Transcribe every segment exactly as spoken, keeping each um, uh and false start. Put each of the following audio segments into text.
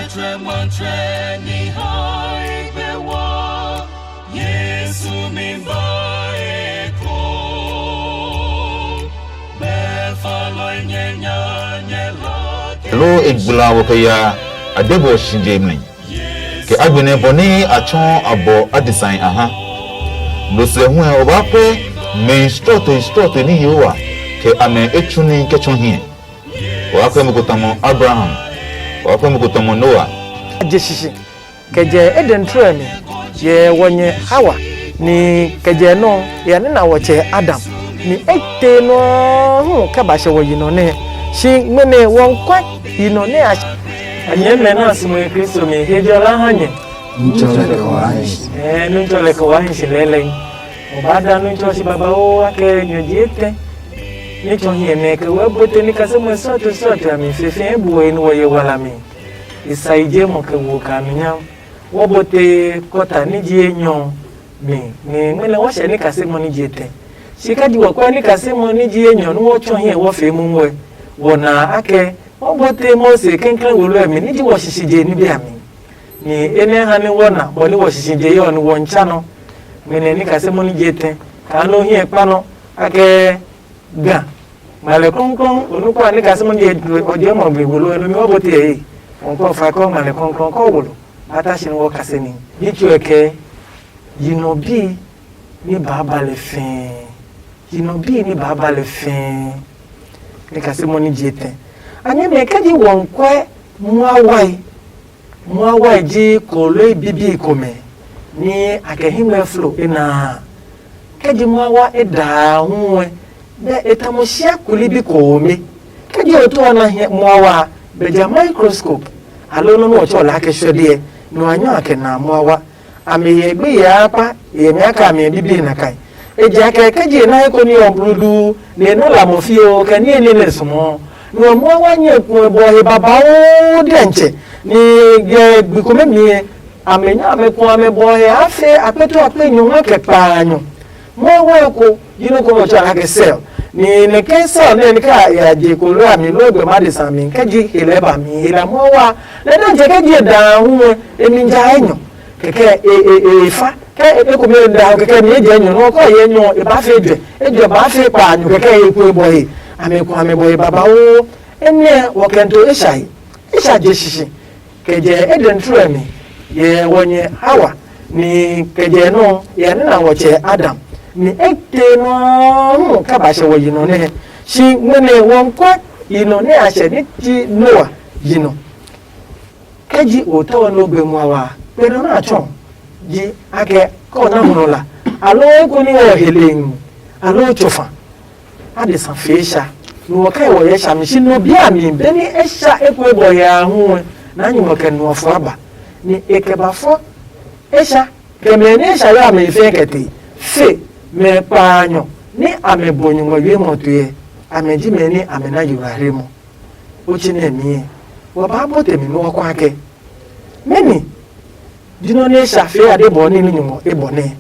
Trɛmɔtrɛ ni hae be wa, Yesu mi ba eko. Be falɔi nyɛ nya nyɛ la ke Lo e gbla wɔ kɛ ya a de bɔ shi je mli. Kɛ a gbenɛ bɔ nɛ a tsɔɔ abɔ adesai a ha. Lo sɛ hu ɔ, o baa pɛ mɛhi slɔɔtohi slɔɔtohi ní Yehowa kɛ amɛ etsu ní kɛ tsɔ hiɛ. O waa pɛ mɛ ko tamɔ Abraham, o waa pɛ mɛ ko tamɔ Noa. A je sisi kɛ jɛ Eden tro ɛ mi, yɛ wɔ nyɛ Hawa, ni kɛ jɛ nɔ ya nɛ na wɔ tsɛ Adam. Ni e te nɔ hu kɛ ba sɛ wɔ yi nɔ nɛ, si ngmɛnɛ wɔ nkɔe yi nɔ nɛ a. A nyɛɛ mɛ nɛ a sumu Kristo mi he jɔ la ha nyɛ. Ntsɔlɛ kɛ wa hi si. Ɛɛ, ntsɔlɛ kɛ wa hi si lɛlɛ. O ba da ntsɔ si babauu akɛ nyɔ ji etɛ. Ni tsɔ hiɛ nɛ kɛ wɛ bote ni kase mɔ sɔto sɔto a mi fefe bu wɔ yin wɔ ye wala mi. Isai je mɔ kɛ wo ka mi nya. Wɔ bote kɔta ni ji enyɔ mi ni ngmɛlɛ wɔ sɛ ni kase mɔ ni ji etɛ. Si ka ji wɔ kɔ ni kase mɔ ni ji enyɔ ni wɔ tsɔ hiɛ wɔ fe mu wɛ. Wɔ na akɛ wɔ bote Mose kɛnkɛn wo lɛ mi ni ji wɔ sisi je ni bi a mi. Ni enɛ ha ni wɔ na bɔ ni wɔ sisi je yɔ ni wɔ ntsa nɔ. Mɛnɛ ni kase mɔ ni je tɛ kaa nɔ hiɛ kpa nɔ akɛ ga ngmalɛ krɔnkrɔn onukpa ni kase mɔ ni je ɔ je mɔ gbe wolo ɛ mi wɔ bote ɛ. Wɔn kɔ fa kɔ ngmalɛ krɔnkrɔn kɔ wolo a ta si ni wɔ kase ni. Ni tso ɛ kɛ yi nɔ bi ni baa ba lɛ fɛɛ. Yi nɔ bi ni baa ba lɛ fɛɛ. Ni kase mɔ ni je tɛ. A nyɛ mɛ kɛ ji wɔn kwɛ mua wai. Mua wai ji kooloi bibii komɛ ni a kɛ himɛ flo ena a. Kɛ ji mua wa edaa hu ɛ, bɛ e tamɔ sia kuli bi koomi. Kɛ ji o tuɔ na hiɛ mua wa a, bɛ ja microscope aloo nɔ́ nɛ ɔ tsɔɔ lɛ akɛ shwɛdeɛ, nɛ wa nyɔ a kɛ na mua wa. A mi hyɛ gbe yaa kpa yɛ mia ka a mi bibi na kai. Ejakaa kɛ je na he ko ní ɔ bludu, nɛ e na lamɔ fioo kɛ niye ní nɛ sumɔɔ. Nɔ ɔ muɔ wa nyɛ kuɛ bɔ he babauu diɛntsɛ, nɛ gɛ gbi komɛ mi ɛ, amɛ nya amɛ ku amɛ bɔ he a fe akpeto akpe nyɔngma kɛ kpaanyɔ. Muɔ wa ko yi nɔ ko nɔ tsɔ a kɛ sɛl. Ni nɛ ke sɛl nɛ ni ka ya je ko lo a mi lo gbɛ ma de sa mi kɛ ji he lɛ ba mi he la muɔ wa. Lɛ dɛ je kɛ je daa hu ɛ, e mi ja enyɔ. Kɛkɛ e e e fa kɛ e ko mi da kɛkɛ mi je nyɔ nɔ kɔ ye nyɔ e ba fe jɛ e jɛ ba fe kpa nyɔ kɛkɛ e ko e bɔ he ame ko ame bɔ he baba o. Ene wɔ kɛnto e sha he e sha je shishi kɛ jɛ Eden tro ɛ mi yɛ wɔ nyɛ Hawa ni kɛ jɛ nɔ yɛ nɛ na wɔ tsɛ Adam ni e te nɔ hu ka ba sɛ wɔ yi nɔ nɛ shi ngmɛnɛ wɔ nkɔ yi nɔ nɛ a sɛ ni ti Noa yi nɔ. Kɛ ji o tɔ nɛ o gbe ngua wa a, kpe nɔ nɛ a tsɔ ji akɛ kɛ o na huno la, aloo eko ní ngɛ o he leeŋ, aloo tso fa. Adesa fee sha, nɔ ɔ kɛ wɔ yɛ sha mi shi nɔ bia mi benɛ e sha eko ebɔ hyɛ a hu ɛ, naa nyumu kɛ nɔ ɔ fua ba, ni e kɛ ba fɔ e sha kɛ mɛ nɛ e sha yɛ a mɛ fɛɛ kɛ te fe mɛ kpaanyɔ ni amɛ bɔ nyumu yue mɔ tue, amɛ ji mɛ ni amɛ na yiblahre mɔ. O tsi nɛ mi ɛ, wa baa bɔ tɛ mi nɔ́ ɔ kua kɛ. Mɛni ji nɔ́ nɛ e sha fee ade bɔ ní ní nyumu e bɔ nɛ?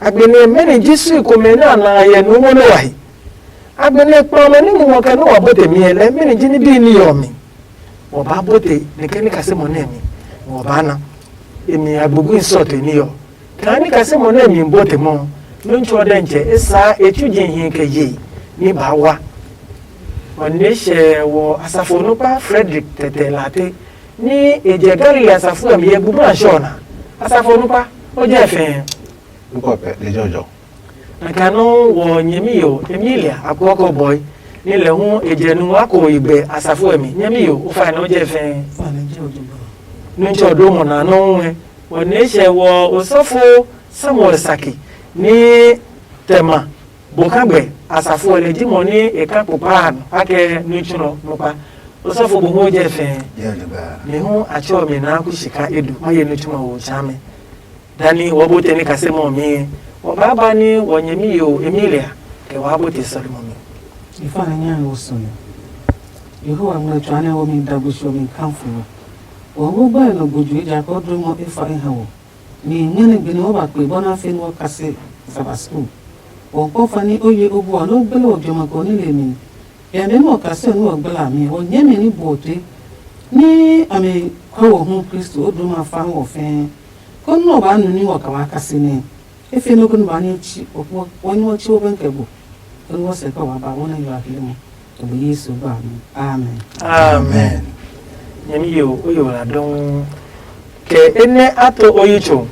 A gbe nɛ mɛni ji sui komɛ nɛ a na a hyɛ nuu ngɔ nɛ wa he? A gbe nɛ kpamɛ ní nyumu kɛ nɛ wa bɔ tɛ mi ɛ lɛ mɛni ji ní bii ní yɛ ɔ mi? Wa baa bɔ tɛ nɛ kɛ ní kasimɔ nɛ mi, wa baa na. E mi a gbogbo sɔte ní yɛ ɔ. Kaa ní kasimɔ nɛ mi bɔ tɛ mɔ, nú tsuɔ dɛ ntsɛ e saa e tsuji hi kɛ ye ní baa wa. Ɔ nɛ hyɛ wɔ asafo nukpa Frederick tɛtɛ late ní e jɛ Galilea asafo ɛ mi yɛ gbugbu a shɔ na. Asafo nukpa, o jɛ fɛɛ. Nukpa pɛ lejɛ ɔ jɔ. Naka nɔuu wɔ nyɛmi yo Emilia akuɔkɔ bɔe, ní lɛ hu e jɛ nu wa ko yi gbɛ asafo ɛ mi. Nyɛmi yo, o fa nɛ o jɛ fɛɛ. Nuntsɛ ɔ do mɔ na nɔuu ɛ, wɔ nɛ hyɛ wɔ osɔfo Samuel saki ní tɛma. Bo ka gbɛ asafo ɔ lɛ ji mɔ ní e ka kpokpa a nɔ akɛ nutsu nɔ nukpa. Osɔfo bo hu o jɛ fɛɛ. Mi hu a tsɛ ɔ mi naa ku sika edu ma ye nutsu ma wo tsa mi. Dani wɔ bote ní kasemɔ mi, wɔ baa ba ní wɔ nyɛmi yo Emilia kɛ waa bote sɔlemi mi. Ifa na nya wo sɔmi. Yehowa ngmlɛ tsua nɛ wo mi da gbe sɔmi kanfu wo. Wɔ wo ba nɔ gboju ejakaa o dro ngɔ e fa e ha wo. Mi ngmɛnɛ gbe nɛ o ba kpe bɔ na fe nɛ o kase Sabbath school. O kpɔ fa ní o ye o bua nɛ o gbele o juɛmɛ ko ní le mi. Yɛ mi nɛ o kase nɛ o gbla mi, o nyɛ mi ní bua o tue. Ní a mi kɔ wɔ hu Kristo o duma fa wɔ fɛɛ, konɛ nɔ baa nu ní wɔ kɛ waa kase nɛ. E fe nɔ ko nɔ baa ní tsi wɔ nyuɔ tsi wɔ bɛn kɛ bo. Konɛ wɔ sɛ kɛ wa ba wɔ nɛ yɔ a hli mɔ. Kɛ bo Yesu ba mi. Amen. Amen. Nyɛmi yo, o yo la dɔŋ. Kɛ enɛ a to o yi tso.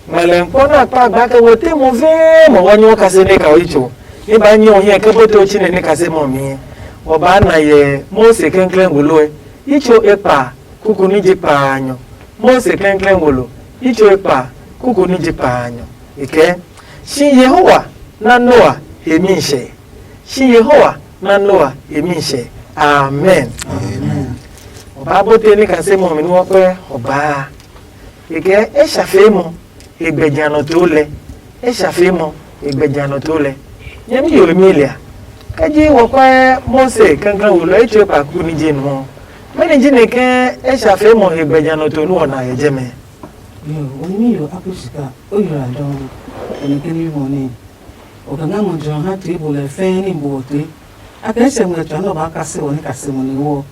Ngmɛlɛ kpɔ nɛ a kpa gba kɛ wo te mo vɛɛ mɔ wa nyɔ kase nɛ ka o yi tso. Ní ba nyɛ o hiɛ ke bote o tsine ní kase mɔ mi. Wɔ ba na yɛ Mose klɛnklɛn woloɛ. Yi tso e kpa kuku ní ji paanyɔ. Mose klɛnklɛn wolo. Yi tso e kpa kuku ní ji paanyɔ. E kɛɛ, shi Yehowa na Noa he mi hyɛ. Shi Yehowa na Noa he mi hyɛ. Amen. Ɔ ba bote ní kase mɔ mi ní wɔ kpɛ ɔ baa. E kɛɛ e sha fee mɔ e gbɛ ja nɔ too lɛ. E sha fee mɔ e gbɛ ja nɔ too lɛ. Nyɛmi yo mi lia. Kɛ ji wɔ kɔɛ Mose kankan wo lɔ e tsɔɛ kpaku ní je nɔ. Mɛni ji nɛ ke e sha fee mɔ e gbɛ ja nɔ too ní wɔ na yɛ jɛmɛ? Yo, o ní yo aku sika o yura dɔn. Ɛnɛ ke ní bɔ ní. O kɛ ngɛ mo jɔ ha tue bo lɛ fɛɛ ní bo ɔ tue. A kɛ sɛ ngmɛ tsɔ nɛ o ba kase wɔ ní kase mo ní wɔ.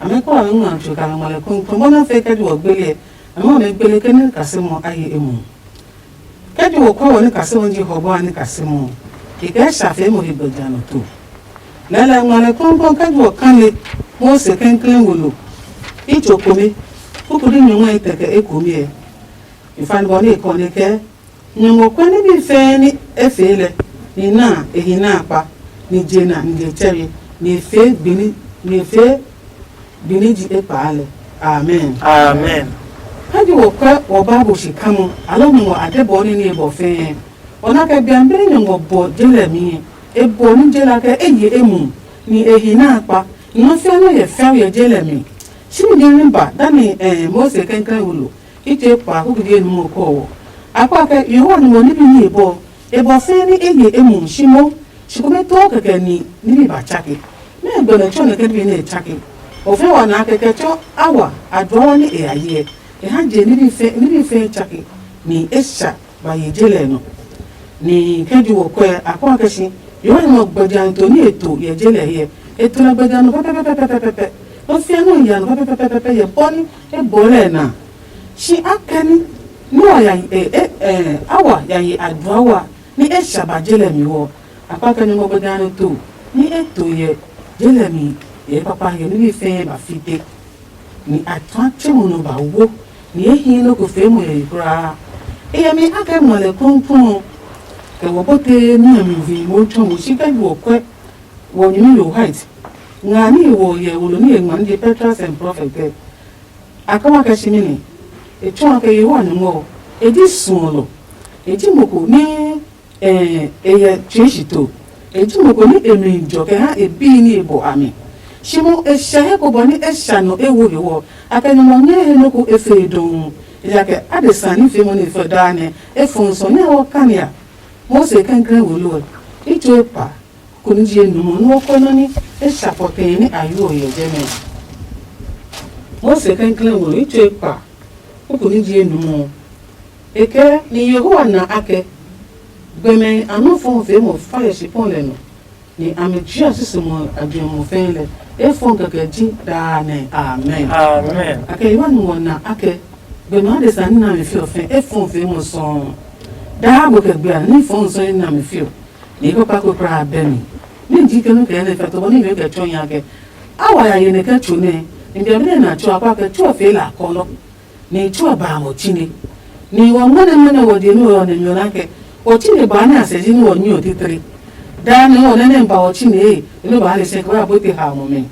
Amɛ kɔ amɛ ngma tso kɛ amɛ ngma lɛ kɔnkɔn bɔ nɛ fɛ kɛ ju wɔ gbele. Amɛ ɔmɛ gbele kɛ ní kase mo a ye emu. Kɛ ju wɔ kɔ wɔ ní kase mo ji hɔ bɔ a ní kase mo. Kikɛ sa fe mo he gbɛ ja nɔ to. Lɛlɛ ngma lɛ kɔnkɔn kɛ ju wɔ kane. Mose kɛnkɛn wo lo. Itso kome. Kukudi nyɔngma itɛ kɛ ekome ɛ. Ifani bɔ ní ekɔne kɛ. Nyɔngma kpa ní bi fɛɛ ní e fee lɛ, ni na a e hi na a kpa, ni je na ni je tsɛre, ni e fee gbi ní ni e fee gbi ní ji e kpaa lɛ. Amen. Amen. Kɛ ji wɔ kɛ wɔ Bible shi kamɔ alɔ nyɔngma a de bɔ ní ní e bɔ fɛɛ. Ɔ na kɛ biangbini nyɔngma bɔ je lɛ mi e bɔ ní je la kɛ e ye e mu, ni e hi na a kpa, ni nɔ fia nɔ yɛ fɛu yɛ je lɛ mi. Shi ni je ní ba dani eh, Mose kɛnkɛn wulo. Ite kpa kukudi enumɔ kɔ ɔ. Akpa kɛ Yehowa nungɔ ní bi ní e bɔ. E bɔ fɛɛ ní e ye e mu shi mo. Shi komɛ tɔɔ kɛkɛ ni ní bi ba tsake. Mɛ gbɛmɛ tsɔ nɛ kɛ ní bi nɛ e tsake. O fɛ wa naa kɛkɛ tsɔ awa aduawa ní e ya hyɛ. E ha je ní bi fɛ ní bi fɛ tsake. Ni e sha ba ye je lɛ nɔ. Ni kɛ ju wɔ kɔɛ akpa kɛ shi. Yehowa nungɔ gbɛjɛ to ní e to yɛ je lɛ hyɛ. E to lɛ gbɛjɛ nɔ pɛpɛpɛpɛpɛpɛ. O fia nɔ ya nɔ pɛpɛpɛpɛpɛ yɛ bɔ ní. E bɔ lɛ na. Shi akɛni Noa ya e e e awa ya yi adua wa ni e sha ba je lɛ mi wɔ. Akpa kɛ nyɔngma gbɛ gane to ni e to yɛ je lɛ mi yɛ papa yɛ ni fɛɛ ba fite. Ni a tua tse mo nɔ ba wo ni e hi nɔ ko fee mo yɛ yi kulaa. E yɛ mi akɛ ngma lɛ krɔngkrɔng kɛ wɔ bote ni a mi vi mo tsɔ mo shi kɛ ju ɔ kwɛ wɔ nyɛmi yo white. Nga ni wɔ yɛ wolo ni e ngma ni je Petrus and Prophet kɛ. A kɛ wa kɛ si mi ni. E tsɔ kɛ Yehowa nyɔngma ɔ, e ji suɔlɔ. E ji mo ko ni e yɛ tsue shi to. E ji mo ko ni e mi jɔ kɛ ha e bi ni e bɔ a mi. Shi mo e sɛ he ko bɔ ni e sha nɔ e wo he wɔ. A kɛ nyɔngma nyɛ he nɔ ko e fe e dɔɔ. Ejakaa adesa ni fe mo ni fe daa nɛ e fɔ nsɔ nyɛ wɔ kania. Mose kɛnkrɛn wo lo ɛ. I tso e pa. Koni je nu mo nɔ ko nɔ ni e sha pɔtɛɛ ni a yo yɛ jɛ mɛ. Mose kɛnklɛn wo i tso e kpa. Koni je nu mo. E kɛ ni Yehowa na akɛ gbɛmɛ a nɔ fɔ fe mo fa yɛ shi pɔn lɛ nɔ. Ni a mi tsia sisi mo a je mo fɛ lɛ. E fɔ kɛkɛ ji daa nɛ amen. Amen. Akɛ Yehowa nu mo na akɛ gbɛmɛ a de sa ni na mi fi ɔ fɛ e fɔ fe mo sɔɔ. Daa mo kɛ gbɛ a ni fɔ sɔɔ ni na mi fi ɔ. Ni kpakpa ko kulaa bɛ mi. Ni ji ke nu kɛ ne fɛ to bɔ ni mi kɛ tsɔ nya kɛ. Awa ya ye ne kɛ tso ne. Ni bia bi ne na tso akwa kɛ tso fe la kɔlɔ. Ni tso ba mo chine. Ni wa ngone ngone wo de ni wo ne nyo na kɛ. Wo chine ba ne ase ji ni wo nyo titre. Da ni wo ne ne ba wo chine e. Ni ba le se ko ya bo te ha mo me.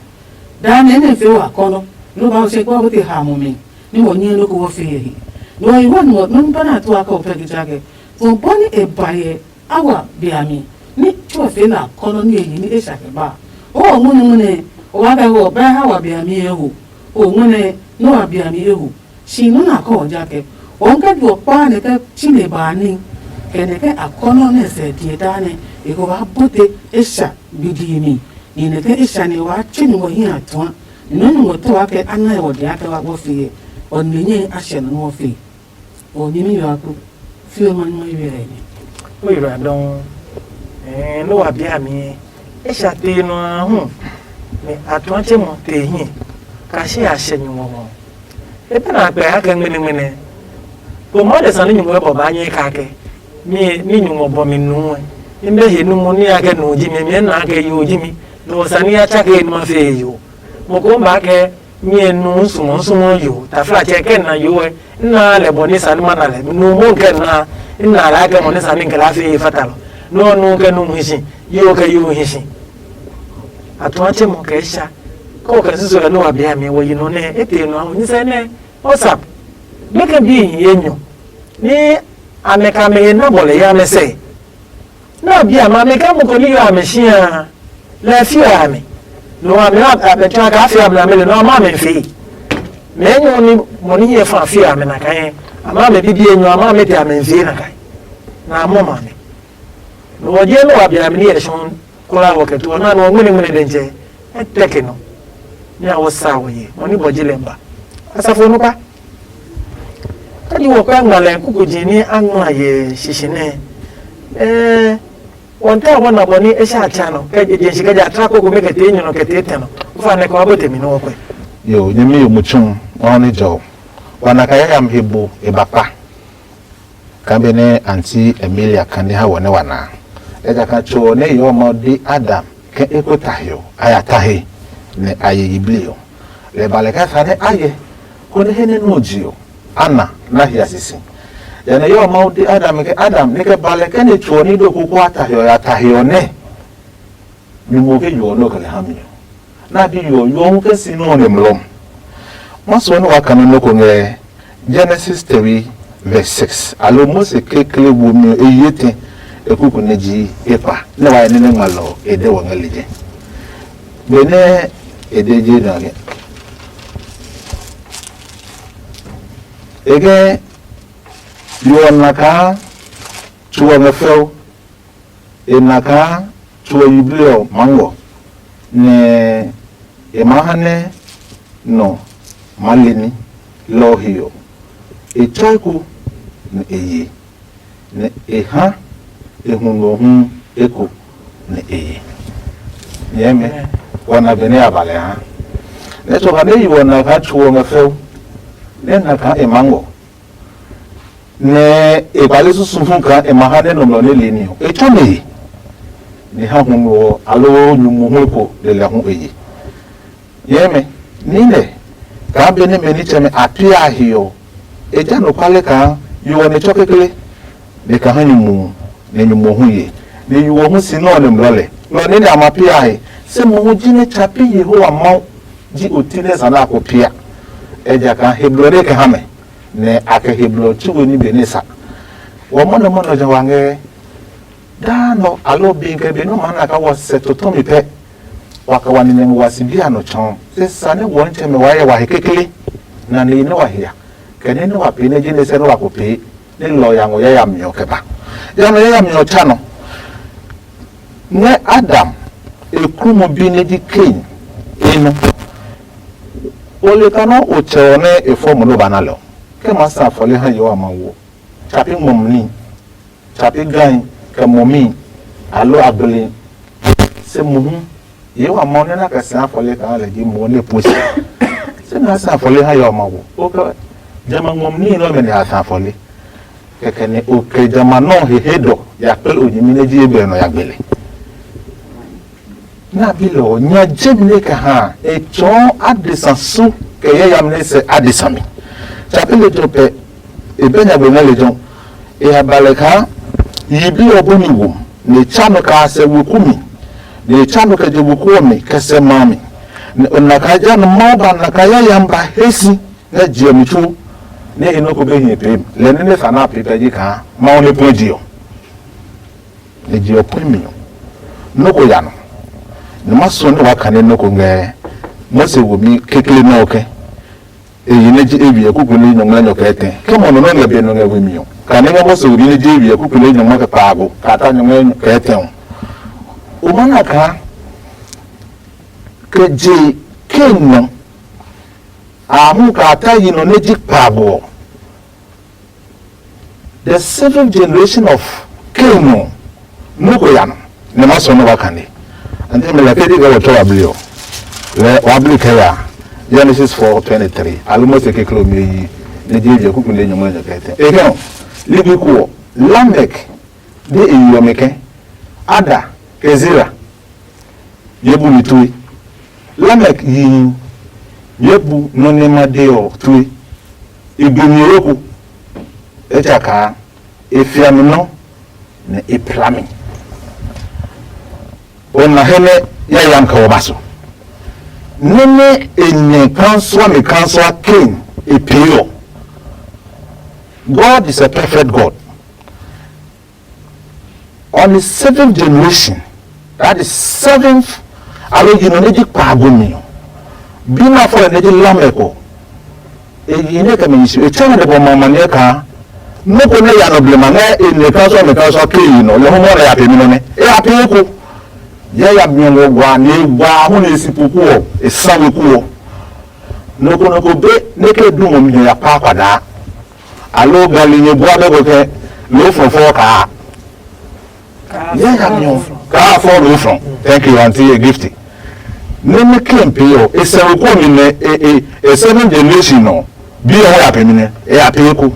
Da ne ne fe wa kɔlɔ. Ni ba se ko ya bo te ha mo me. Ni wo nyi no ko wo fe ye. Ni wo yi wo ni wo no ba na to aka o pe ki jake. Fo bɔ ni e ba ye. Awa biami ni tsuɔ fee la kɔnɔ ni eyi ni e sha kɛ ba. O ngune ngune o wa kɛ ho bɛ ha wa biami e ho. O ngune nɔ wa biami e ho. Si nɔ na kɔ ja kɛ. O nkɛ juɔ kpa nɛ kɛ tsine ba ni. Kɛ nɛ kɛ akɔnɔ nɛ sɛ die da nɛ e ko ba bote e sha bidimi. Ni nɛ kɛ e sha ni wa tse ni wɔ hi atua. Ni nɔ ni wɔ to wa kɛ ana wɔ dia kɛ wa bɔ fie. O ni nyɛ a sha nɔ wɔ fie. O nyɛmi yo ako fi o ma nyuma yi wɛrɛ ni. O yi ra dɔn. Eh, no wa bia mi. E sha te no a hu. Me atuache mo te hi. Kashi a hyɛ nyumu ɔ. E pɛ na kpɛ a kɛ ngmene ngmene. Ko ma de sane nyumu ɔ bɔ ba nyɛ ka kɛ. Mi ni nyumu ɔ bɔ mi nu ɛ. Ni be he nu mo ni a kɛ nu ji mi, mi na kɛ yo ji mi. No sane ya cha kɛ nu ma fe yo. Mo ko ba kɛ nyɛ nu sumo sumo yo. Tafla che kɛ na yo ɛ. Na lɛ bɔ ni sane ma na lɛ. Nu mo kɛ na. Na la kɛ mo ni sane kɛ la fe fata lo. No nu kɛ nu mu hi si. Yo kɛ yo hi si. A tuã tse mɔ kɛ sha. Kɛ o kɛ susu kɛ nɛ wa bia mi wɔ yi nɔ nɛ e te nɔ ahu nyisɛ nɛ o sap. Gbɛkɛ bi hi enyɔ. Ni amɛ ka mɛ he na bɔlɛ ya mɛ sɛ. Na bia ma mɛ ka mo ko ni yɔ amɛ shia. Lɛ fi amɛ. No amɛ amɛ tsa ka fi amɛ amɛ le no ama amɛ fe. Mɛ nyɔ ni mo ni ye fa fi amɛ na ka yɛ. Ama amɛ bibi enyɔ ama amɛ te amɛ fe na ka. Na mo ma mɛ. No wɔ je no wa bia mi ni yɛ shon. Kola wɔ kɛ tuɔ na nɔ ŋmɛnɛ ŋmɛnɛ dɛntsɛ. Etɛ ke nɔ. Ni a wɔ sa wɔ ye mɔ ni bɔ ji lɛ ba. Asafo nupa. Kadi wɔ kɔ ngma lɛ kuku ji ni a ngma ye shishi nɛ. Eh, wɔn ta wɔ na bɔ ni e sha cha nɔ. Kɛ je je shi kɛ ja tra koko me kɛ te nyɔ nɔ kɛ te tɛ nɔ. Ufa nɛ kɔ abo te mi nɔ kɔ. Yo, nyɛmi yo mutsum, ɔni jɔ. Wana ka yayam he bo e bakpa. Ka benɛ anti Emilia kane ha wɔ nɛ wa na. Ejakaa tso ɔ nɛ yeɔ Mawu de Adam ke e ko tahi ɔ, a ya tahi, nɛ a ye yiblii ɔ. Lɛ ba lɛ kɛ sa nɛ a yɛ, konɛ he nɛ nɔ je ɔ, a na na hia sisi. Jehanɛ yeɔ Mawu de Adam ke Adam nɛ kɛ ba lɛ kɛ nɛ tso ɔ ní do koko a tahi ɔ ya tahi ɔ nɛ. Nyumu ke yo ɔ nɔ kɛ lɛ ha mi ɔ. Na bi yo ɔ yo ɔ hu kɛ si nɔ ɔ nɛ mlɔ. Ma suɔ nɛ wa kame nɔ ko ngɛ Genesis tɛwi verse six. Alo Mose kekle wo mi ɔ e yi etɛ e kuku nɛ ji e kpa nɛ wa yɛ nɛ ngmalɔ ɔ e de wɔ ngɛ lejɛ. Benɛ e de je nɔ ɔ kɛ e kɛ yo ɔ na kaa tso ɔ ngɛ fɛo. E na kaa tso ɔ yiblii ɔ maa ngɔ, nɛ e maa ha nɛ nɔ maa le ní. Lɔ ɔ he ɔ, e tsɔe ko nɛ e ye, nɛ e ha e huno ɔ hu eko nɛ e ye. Nyɛɛmɛ, wa na benɛ a ba lɛ ha. Nɛ tsɔ kane yi ɔ na kaa tso ɔ ngɛ fɛu, nɛ e na kaa e maa ngɔ. Nɛ e kpale susu hu kaa e ma ha nɛ nɔmlɔ nɛ le ní ɔ, e tsɔ nihi, nɛ ha hu nɔ ɔ aloo nyumu hu ko lelɛ hu e ye. Nyɛɛmɛ, niinɛ kaa benɛ mɛ nitsɛmɛ a pia a he ɔ, e ja nɔ kpale kaa yo ɔ nɛ tsɔ kekle, nɛ ka ha nyumu nɛ nyumu ɔ hu ye, nɛ yo ɔ hu si nɔ́ ɔ nɔmlɔ lɛ. Lɔ ɔ nɛ a ma pia a he, se mohu jinɛ tsa pi Yehowa Mawu ji oti nɛ sa nɛ a ko pia, ejakaa he blɔ nɛ e kɛ ha mɛ. Nɛ a kɛ he blɔ tsu we ní be nɛ sa. Wɔ mɔnɔmɔnɔ jã wa ngɛ daa nɔ aloo be kɛ be nɛ ma na kaa wɔ sɛ totɔmi pɛ, wa kɛ wa nine ngɛ wa si bi a nɔ tsɔɔ. Se sa nɛ wɔ nitsɛmɛ wa yɛ wa he kekle, na nihi nɛ wa hia, kɛ ní nɛ wa pee nɛ ji nɛ sɛ nɛ wa ko pee, nɛ lɔ ɔ ya ngɔ yayami ɔ kɛ ba. Yayami ɔ tsa nɔ. Ngɛ Adam ekrumɔ bi nɛ ji Kain e nɔ. O le kaa nɔ́ o tsɛ ɔ nɛ e fɔ mo nɛ o ba na lɛ ɔ, ke ma sa afɔle ha Yehowa Mawu ɔ, tsa pi ngmɔmi níhi, tsa pi gai, kɛ mɔmi, aloo agbeli. Se mohu Yehowa Mawu nɛ na kɛ sɛɛ afɔle kaa lɛ ji mo nɛ pue si. Se na sa afɔle ha Yehowa Mawu ɔ, o kɛ jamɛ ngmɔmi níhi nɛ ɔmɛ nɛ a sa afɔle. Kɛkɛ nɛ o kɛ jamɛ a nɔ́ he he dɔ ya kple o nyɛmi nɛ ji Ebel nɔ ya gbe lɛ. Na bi lɛ ɔ, nya jemi nɛ kɛ ha e tsɔɔ adesa su kɛ yayami nɛ sɛ adesa mi. Tsa pi lejɛ ɔ pɛ, e bɛ nya gbe ngɛ lejɛ ɔ. E ya ba lɛ kaa yiblii ɔ bɔni wo, nɛ e tsa nɔ kaa sɛ weku mi, nɛ e tsa nɔ kɛ je weku ɔ mi kɛ sɛ ma mi. Nɛ o na kaa ja nɔ Mawu ba na kaa yayami ba he si ngɛ je ɔ mi tsuo, nɛ e nɔ́ ko be hi e pee mi. Lɛ nɛ nɛ sa nɛ a pee pɛ ji kaa Mawu nɛ puɛ je ɔ. Nɛ je ɔ puɛ mi ɔ, nɔ́ ko ya nɔ. Nɛ ma suɔ nɛ waa kane nɔ́ ko ngɛ Mose womi kekle nɛ ɔ ke, e yi nɛ ji e wiɛ kuku nɛ nyɔngma nyɔ kɛ tɛ. Ke mɔ nɔ nɛ lɛ be nɔ ngɛ we mi ɔ, kane ngɛ Mose womi nɛ ji e wiɛ kuku nɛ nyɔngma kɛ kpaago kɛ a ta nyɔngma kɛ tɛ ɔ, o ma na kaa ke je ke nɔ a hu kɛ a ta yi nɔ nɛ ji kpaago ɔ. The seventh generation of Cain ɔ, nɔ́ ko ya nɔ, nɛ ma sɔ nɛ wa kane. Ante mi la ke di kɛ wɔ tsɔ wa bli ɔ, lɛ wa bli kɛ ya, Genesis four twenty three, alo Mose kekle ɔ mi yi, nɛ je je kuku nɛ nyɔngma nyɔ kɛ tɛ. E kɛ ɔ, ligbi ko ɔ, Lamek de e yi ɔ mi kɛ, Ada kɛ Zera, ye bu mi tue. Lamek yi, ye bu nɔ nɛ ma de ɔ tue. E gbe mi ro ko, ejakaa e fia mi nɔ, nɛ e pla mi. O na he nɛ yayam kɛ ɔ ba so. Nɛ́ nɛ e nyɛ kansua mi kansua Kain e pee ɔ. God is a perfect God. On the seventh generation, that is seventh, alo yi nɔ nɛ ji kpaago mi ɔ, bi nɛ a fɔ lɛ nɛ ji Lamek ɔ, e yi nɛ kɛ mɛ yi su, e tsɛ nɛ dɛ bɔ ma amaniɛ kaa nɔ́ ko nɛ ya nɔ blema ngɛ e nɛ kansua mi kansua Kain yi nɔ, lɔ hu mɔ nɛ ya pemi nɔ nɛ e ya pee ko. Yɛ ya miɔ ngɔ gua nɛ e gua hu nɛ e si po kuɔ e sa we kuɔ. Nɔ ko nɔ ko be nɛ ke du mo mi ya pa kwadaa. Alo gali nyɛ bua bɛ ko kɛ lo fɔfɔ kaa. Yɛ ya miɔ kaa fɔ lo fɔ. Thank you, auntie, gift. Nɛ nɛ ke pe yo e sɛ ko mi nɛ e e e seven generation no. Bi ɔ ya pe mi nɛ e ya pe ko.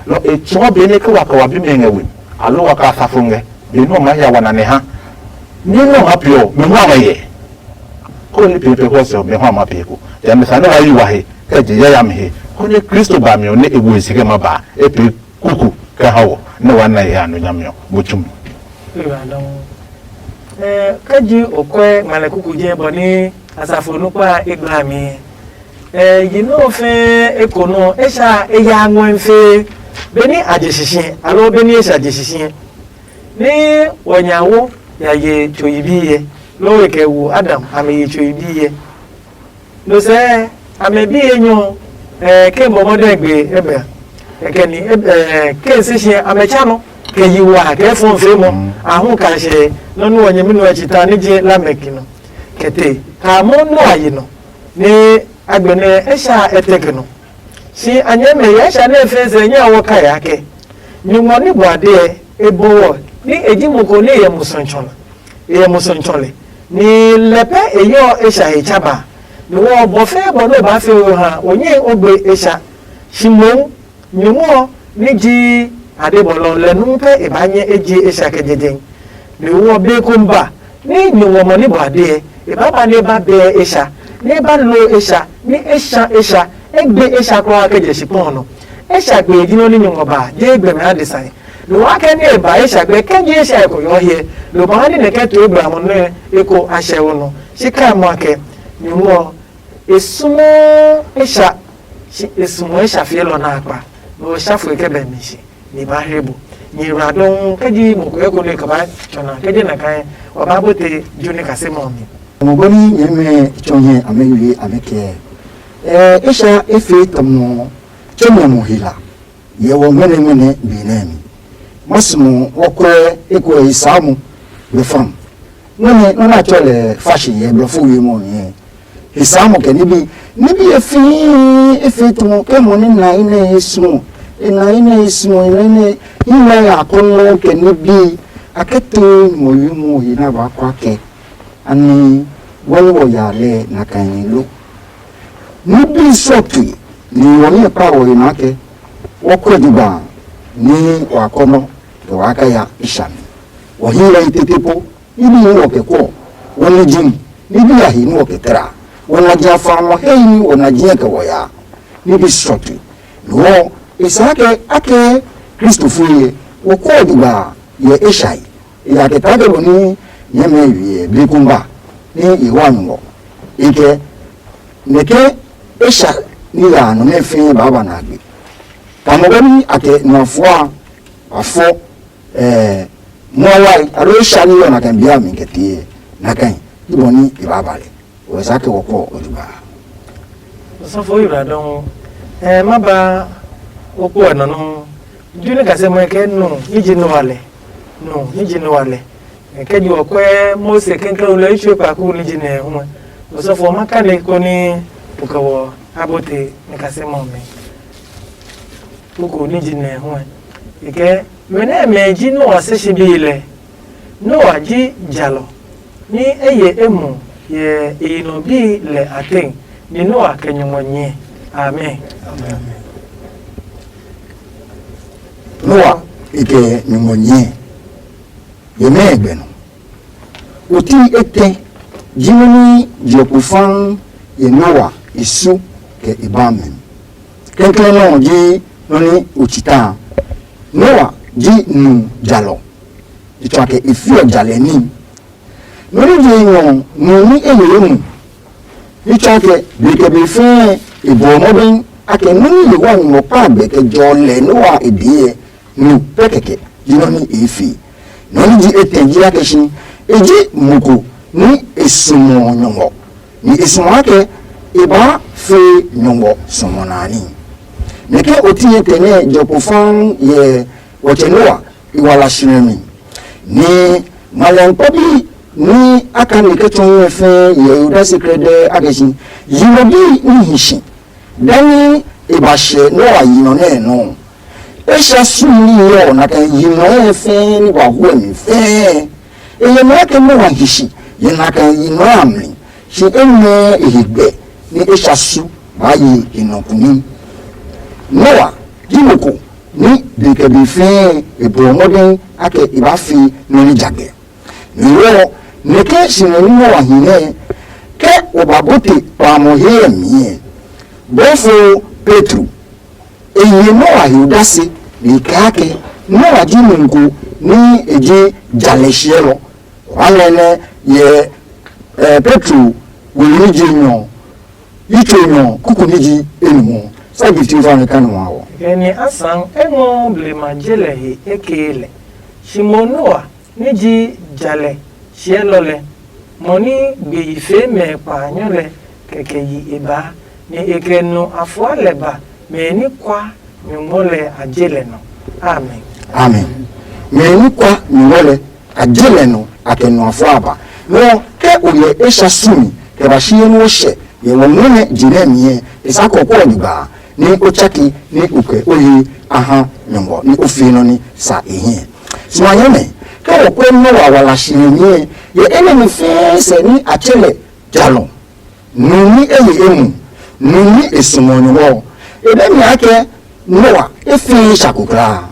No e tsɔ be nɛ ke wa ka wa bi mi ngɛ we. Alo wa ka sa fo ngɛ. Be no ma ya wa na ne ha. Ni no ha pe ɔ, me hu a ma yɛ. Ko ni pe pe ko sɛ me hu a ma pe ko. Ya me sa ne wa yi wa he. Kɛ je yayami he, konɛ Kristo ba mi ɔ nɛ e wo e si kɛ ma ba, e pee kuku kɛ ha wɔ, nɛ wa na e he anonyami ɔ bó tsumi. Kɛ ji o kɔɛ ngmalɛ kuku jɛ bɔ ní asafo nukpa e gbla mi. Yi nɔ fɛɛ eko nɔ e sha e ya ngɔɛ fee be ní a je shishiɛ alo be ní e sha je shishiɛ. Ní wɔ nya wo ya ye tso yibi yɛ, loo e kɛ wo Adam a mi ye tso yibi yɛ. No sɛɛ, amɛ bi enyɔ ɔ, ke bɔbɔ dɛ gbe Ebel, kɛkɛ ni ke si si amɛ tsa nɔ kɛ yi wa kɛ fɔn fe mɔ. A hu ka hyɛ nɔ nu ɔ nyɛmi nɔ ɔ tsi ta ní je Lamek nɔ, kɛ te ka mɔ Noa yi nɔ, nɛ a gbɛ nɛ e sha etɛ kɛ nɔ. Si a nyɛ mɛ yɛ sha nɛ fɛɛ sɛ nyɛ a wɔ ka ya kɛ. Nyumu ɔ ní bɔ ade ɛ, e bɔ wɔ ní e ji mo ko nɛ e yɛ musu tsɔlɔ. E yɛ musu tsɔlɛ. Ni lɛ pɛ e yɔ e sha he tsa ba. Ni wɔ bɔ fɛ bɔ nɛ o baa fe o ha o nyɛ o gbe e sha. Shi mohu nyumu ɔ ní ji adebɔlɔ lɛ nu pɛ e baa nyɛ e je e sha kɛ jɛjɛ. Ni wɔ be ko ba ní nyumu ɔ mɔ ní bɔ ade ɛ, e baa ba nɛ e ba bɛɛ e sha, nɛ e ba lo e sha, nɛ e sha e sha, e gbe e sha kulaa kɛ jɛ shikpɔn ɔ nɔ. E sha gbe e ji nɔ ní nyumu ɔ ba, je gbɛmɛ adesã. Lo wa kɛ nɛ e ba e sha gbɛ kɛ je e sha e ko yɔɔ hyɛ, lo ba ha ní nɛ kɛ to e gblamɔ nɛ e ko a hyɛ wo nɔ. Shi kai mɔ a kɛ, nyumu ɔ, e sumɔɔ e sha, shi e sumɔɔ e sha fielɔ nɛ a kpa, nɛ ɔ sha fue kɛ bɛ mi shi. Ni ba he bu. Ni ra dɔn kɛ ji mo ko eko ne ka ba tsɔna kɛ je na kai wa ba bo te ju ne ka se mo mi. Mo bɔ ni nyɛ mɛ tsɔ nyɛ amɛ yue amɛ kɛ. Eh, esha efe tɔmɔ tsɔ nyɛ mo hila. Yɛ wɔ mɛnɛ mɛnɛ bi nɛ mi. Mo sumo wɔ kɔɛ eko yi samu be fam. Nɔ́ nɛ nɔ́ nɛ a tsɔɔ lɛ fashion yɛ blɔfo we mɔ ɔ nɛ. He saa mɔ kɛ níbi, níbi e fĩi e fĩi tɔ kɛ mɔ nɛ na i nɛ e suɔ, e na i nɛ e suɔ, e na i nɛ i na ya kɔnɔ kɛ níbi. A kɛ to ngɔ yi mɔ yi na ba kwa kɛ ani wani wɔ ya lɛ na ka yi lo. Níbi sɔtui ni wɔ nyɛ kpa wɔ yi na kɛ wɔ kɔ juba ni wa kɔnɔ kɛ wa ka ya isha mi. Wɔ hi lɛ tete po. Níbi nɛ wɔ kɛ kɔ, wɔ nɛ ji mi. Níbi a he nɛ wɔ kɛ tɛra, wɔ na ji afa mɔ he yi ní wɔ na ji kɛ wɔ ya. Níbi sɔtu. Wɔ e sa kɛ akɛ Kristo fue yɛ, wɔ kɔ ɔ dugba yɛ e shai. E ya kɛ ta kɛ bɔ ní nyɛmɛ wiɛ be kungba ní e wa nyɔ. E kɛ nɛ ke e sha ní ya nɔ nɛ fɛɛ baaba na gbe. Kamɔ bɔ ní a kɛ nɔ fua a fɔ. Ɛɛ, muawai, alo e sha ní yɔ na kɛ bia mi kɛ tee na kɛ yi bɔ ní e ba ba lɛ. O sa kɛ wɔ kɔ o ju ba. Osɔfo yi ra dɔn. Ɛɛ, ma ba o kpɔ ɛ nɔ nɔ. Ju ne ka se mɔ kɛ nu ni ji nu wa lɛ. Nu ni ji nu wa lɛ. Kɛ ju ɔkɔɛ Mose kɛnkɛn lɛ itsu kpa ku ni ji nɛ hu. Osɔfo ma ka ne ko ni o kɛ wɔ abote ne ka se mɔ mi. Kuku ní ji nɛ hu ɛ. E kɛ, mɛ nɛ mɛ ji Noa sisi bii lɛ. Noa ji jalɔ ní e ye e mu yɛ e yi nɔ bii lɛ a tɛng. Ni Noa kɛ nyumu ɔ nyɛɛ. Amen. Noa e kɛ nyumu ɔ nyɛɛ. Yɛ mɛɛ gbɛ nɔ? Oti etɛ ji nɔ́ nɛ je kpo faa yɛ Noa e su kɛ e ba mɛ. Kɛnkɛnɛ nɔ ɔ ji nɔ́ nɛ o tsi ta a. Noa ji nu jalɔ, e tsɔ kɛ e fiɔ jalɛ níhi. Nɔ́ nɛ je ngɔ nu ní e he mu. Ní tsɔɔkɛ be kɛ be fɛɛ e bɔɔ mɔdɛi akɛ nɔ́ ní Yehowa ngɔ kpa gbɛ kɛ jɔ lɛ Noa e dee ɛ, nu pɛ kɛkɛ ji nɔ́ ní e fee. Nɔ́ ní ji etɛ ji akɛ si e ji mo ko ní e suɔ nyɔngɔ, nɛ e suɔ akɛ e baa fee nyɔngɔ suɔmɔ na a níhi. Nɛ ke o ti etɛ nɛ jɔ kpo faa yɛ wɔtsɛ Noa e wa la srɛ mi. Ni ngmaliankpɔbi ní a ka ni kɛ tsɔɔ ɛ fɛɛ yɛ odase kɛdɛɛ a kɛ si yi nɔ bi ní hi si. Dani e ba hyɛ Noa yi nɔ nɛ nɔ. E sha su ní yɔ na kɛ yi nɔ ɛ fɛɛ ní wa huɛ mi fɛɛ. E yɛ nɔ kɛ Noa hi si yɛ na kɛ yi nɔ a mli. Si e ngɛ e he gbɛ ní e sha su ba yi e nɔ kuni. Noa ji mo ko ní be kɛ be fɛɛ e bɔ mɔdɛn akɛ e ba fi nɔ ní jagbɛ. Mihɔ ɔ, nɛ ke si ngɛ ní ngɔ wa hi nɛ, ke o ba bote kpamɔ he ɛ mi ɛ, bɔfo Petro, e ye Noa he odase, nɛ e kaa ke Noa ji nunko ní e ji jalɛ hyɛlɔ. Wa ngɛ nɛ yɛ ɛ Petro wele ní je nyɔ, yi tso nyɔ kuku ní ji enumɔ. Sa gifti fa ne ka nɔ wa wɔ. Kɛkɛ ni asan e ngɔ blema je lɛ he e kee lɛ. Shi mo Noa ní ji jalɛ hyɛlɔ lɛ, mɔ ní gbe yi fee mɛ kpaanyɔ lɛ, kɛkɛ yi e baa, nɛ e kɛ nu afua lɛ ba mɛ ní kwa nyɔngmɔ lɛ a je lɛ nɔ. Amen. Amen. Mɛ ní kwa nyɔngmɔ lɛ a je lɛ nɔ a kɛ nu afua a ba. Nɔ ke o yɛ e sha su mi kɛ ba shi ye nú o hyɛ yɛ wɔ nɔ́ nɛ je nɛ mi ɛ e sa kɔ kɔ ɔ gba ní o tsake ní o kɛ o he a ha nyɔngɔ ní o fee nɔ ní sa e hiɛ. Suma nyɛmɛ, ke o kpɛ Noa wala shi nyɛ nyɛ yɛ enɛ mi fɛɛ sɛ ní a tsɛ lɛ jalɔ, nu ní e ye e mu, nu ní e sumo nyɔngɔ ɔ, e bɛ mi akɛ Noa e fɛɛ sha ko kulaa.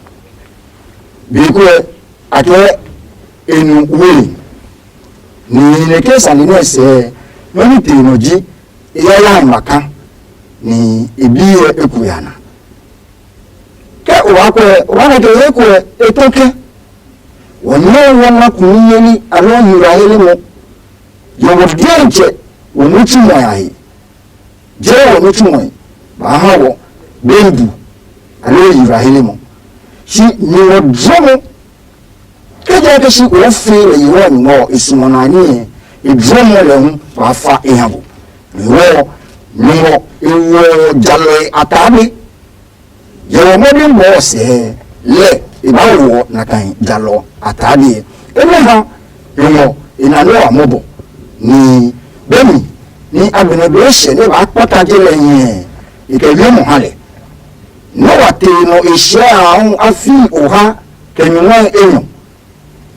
Be ko ɛ, a kɛ e nu wee. Nihi nɛ ke sane nɛ sɛɛ nɔ́ ní tee nɔ ji e yayami ma ka, ni e bi ɛ eku ya na. Ke o waa kɔɛ o waa nɛ ke he kɔɛ e tɔ ke wɔ nyɛ wɔ na kunu yeli aloo yura hele mo. Yɛ wɔ diɛntsɛ wɔ nitsumɔe a he. Jehanɛ wɔ nitsumɔe ba ha wɔ gbendu aloo yura hele mo. Shi nyuɔ dlɔmo ke jehanɛ ke shi o fee lɛ yeɔ nyuɔ ɔ e suɔ na niɛ e dlɔmo lɛ hu ba fa e ha bo. Nyuɔ nyuɔ e wɔ jalɔe a taa be. Yɛ wɔ mɔdɛn bɔɔ sɛɛ lɛ e ba woɔ nakai jalɔ a taa be. Enɛ ha nyuɔ e na nɛ wa mɔbɔ ni bemi ni a gbɛnɛ be hyɛ nɛ ba kpata je lɛ nyɛ e kɛ wiɛ mɔ ha lɛ. Nɛ wa te nɔ e hyɛ a hu a fi oha kɛ nyumu enyɔ.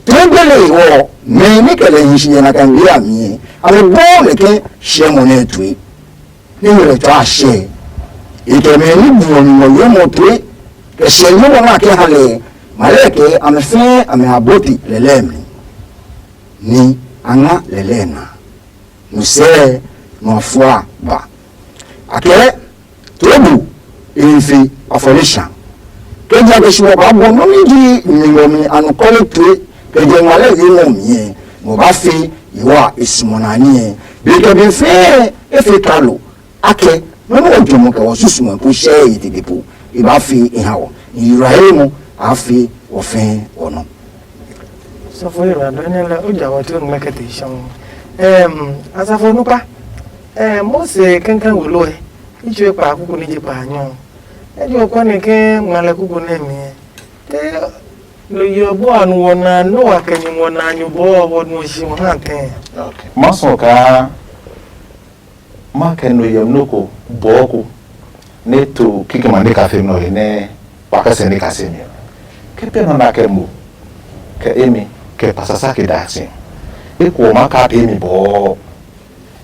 Tue gbele ɔ, mɛ nɛ kɛ lɛ hi si yɛ nakai be a mi ɛ, a bɛ bɔɔ lɛ ke hyɛ mɔ nɛ tue. Ní nyɛ lɛ tsɔ a hyɛ. E kɛ mɛ ní bu ɔ mi ngɔ yɔmɔ tue kɛ hyɛ yɔmɔ nɛ a kɛ ha lɛ, ma lɛ kɛ amɛ fɛɛ amɛ a bɔte lɛlɛ mi. Ni a nga lɛlɛ na. Nusɛɛ nɔ fua ba. A kɛ too bu e he fe afɔle sha. Kɛ ja kɛ shi wɔ ba bɔ nɔ ní ji nyumu ɔ mi anɔkuale tue kɛ jɛ ngma lɛ yɔmɔ mi ɛ, ngɔ ba fe yewa e sumɔ na ní ɛ. Be kɛ be fɛɛ e fe kalo. Akɛ nɔ́ nɛ ɔ jɔmɔ kɛ wɔ susumɔ ko hyɛɛ ye tete po e baa fee e ha wɔ, ni yura he mo a fee wɔ fɛɛ wɔ nɔ. Sɔfo yi ra dɔ nyɛ lɛ o ja wɔ tun mɛ kɛ te shɔn. Em, asafo nupa. Em, Mose kankan wolo ɛ. Itsu e kpa kuku ni je kpa nyɔ. E jo kɔ ne ke ngma lɛ kuku ne mi. Te lo yo bo anu wɔ na no wa kɛ ni wɔ na nyu bo wɔ nu shi wɔ ha tɛ. Ma suɔ kaa ma kɛ no yɛm nɔ ko bɔɔ ko nɛ to kikɛmɛ nɛ ka fe nɔ he nɛ wa kɛ sɛ nɛ ka se mi ɔ. Ke pɛ nɔ na kɛ mo kɛ emi kɛ pasasa ke da si ɔ, eko ɔ ma ka pee mi bɔɔ.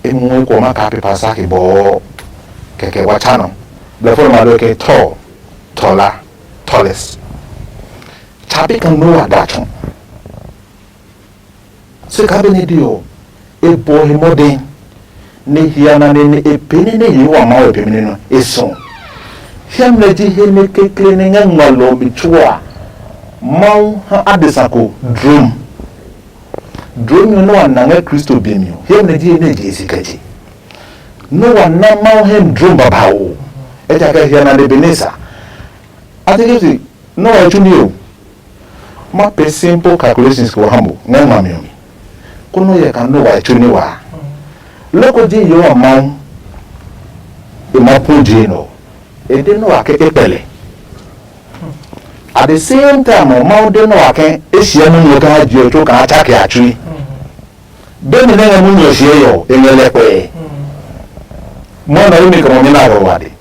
E mu eko ma kaa pepa sake bɔɔ kɛkɛ wa tsa nɔ. Blɛfo nɔ ma do ke tall, taller, tallest. Tsa be ka Noah da tsɔ. Se ka be ne de ɔ, e bɔ he mɔden ne hia na ne ne e pe ne ne Yehowa Mawu e pemi nɔ e sɔ. Hiamlɛ ji he ne kekle ne ngɛ ngmalɔ mi tsuo a, Mawu ha adesa ko drom. Drom nɔ nɛ wa na ngɛ Kristo be mi ɔ, hiamlɛ ji he ne je e si kɛ je. Noah na Mawu hɛ mi drom babauu, ejakaa e hyɛ nane be nɛ e sa. A ti ki si, Noah tsu ní o. Ma pee simple calculations ko ha mo ngɛ ngmami ɔ mi, konɛ o hyɛ kaa Noah tsu ní wa a. Loko ji Yehowa Mawu e ma pu je nɛ ɔ, e de Noah ke e kpɛ lɛ. At the same time ɔ, Mawu de Noah ke e hyɛ munyu ɔ kaa je ɔ tso kaa a tsake a tsui. Be mi nɛ ngɛ munyu ɔ hyɛ yɔ, e ngɛ lɛ kpɛɛ. Mɔ nɔ imi kɛ mɔ mi na rɔ wa de.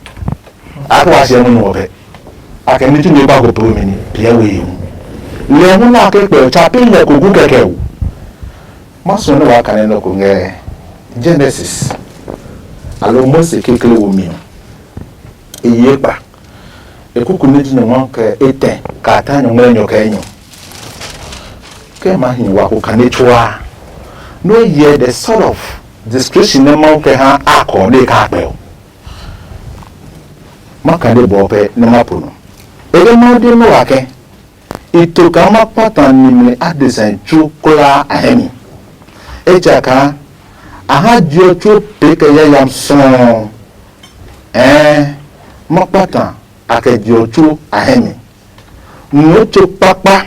A ko wa hyɛ munyu ɔ pɛ. A kɛ ni tumi ba ko pe mi ni piɛ we hu. Lɛ hu na ke kpɛ ɔ tsa pi lɛ ko gu kɛkɛ o. Ma suɔ ne wa kane nɔ ko ngɛ Genesis. Alo Mose kekle wo mi ɔ. E ye kpa. E kuku ne ji nyɔngma kɛ etɛ kɛ a ta nyɔngma enyɔ kɛ enyɔ. Ke ma hi wa ko kane tsuaa. No hyɛ the sort of description nɛ Mawu kɛ ha a kɔ ne ka kpɛ ɔ. Ma kane bɔ pɛ nɛ ma po nɔ. E de Mawu de nɔ wa kɛ. I to kaa ma kpata nimli adesã tsuo kulaa a hɛ mi. Ejakaa a ha je ɔ tsuo pee kɛ yayami sɔɔ. Ɛɛ, ma kpata a kɛ je ɔ tsuo a hɛ mi. Ngɔ tso kpakpa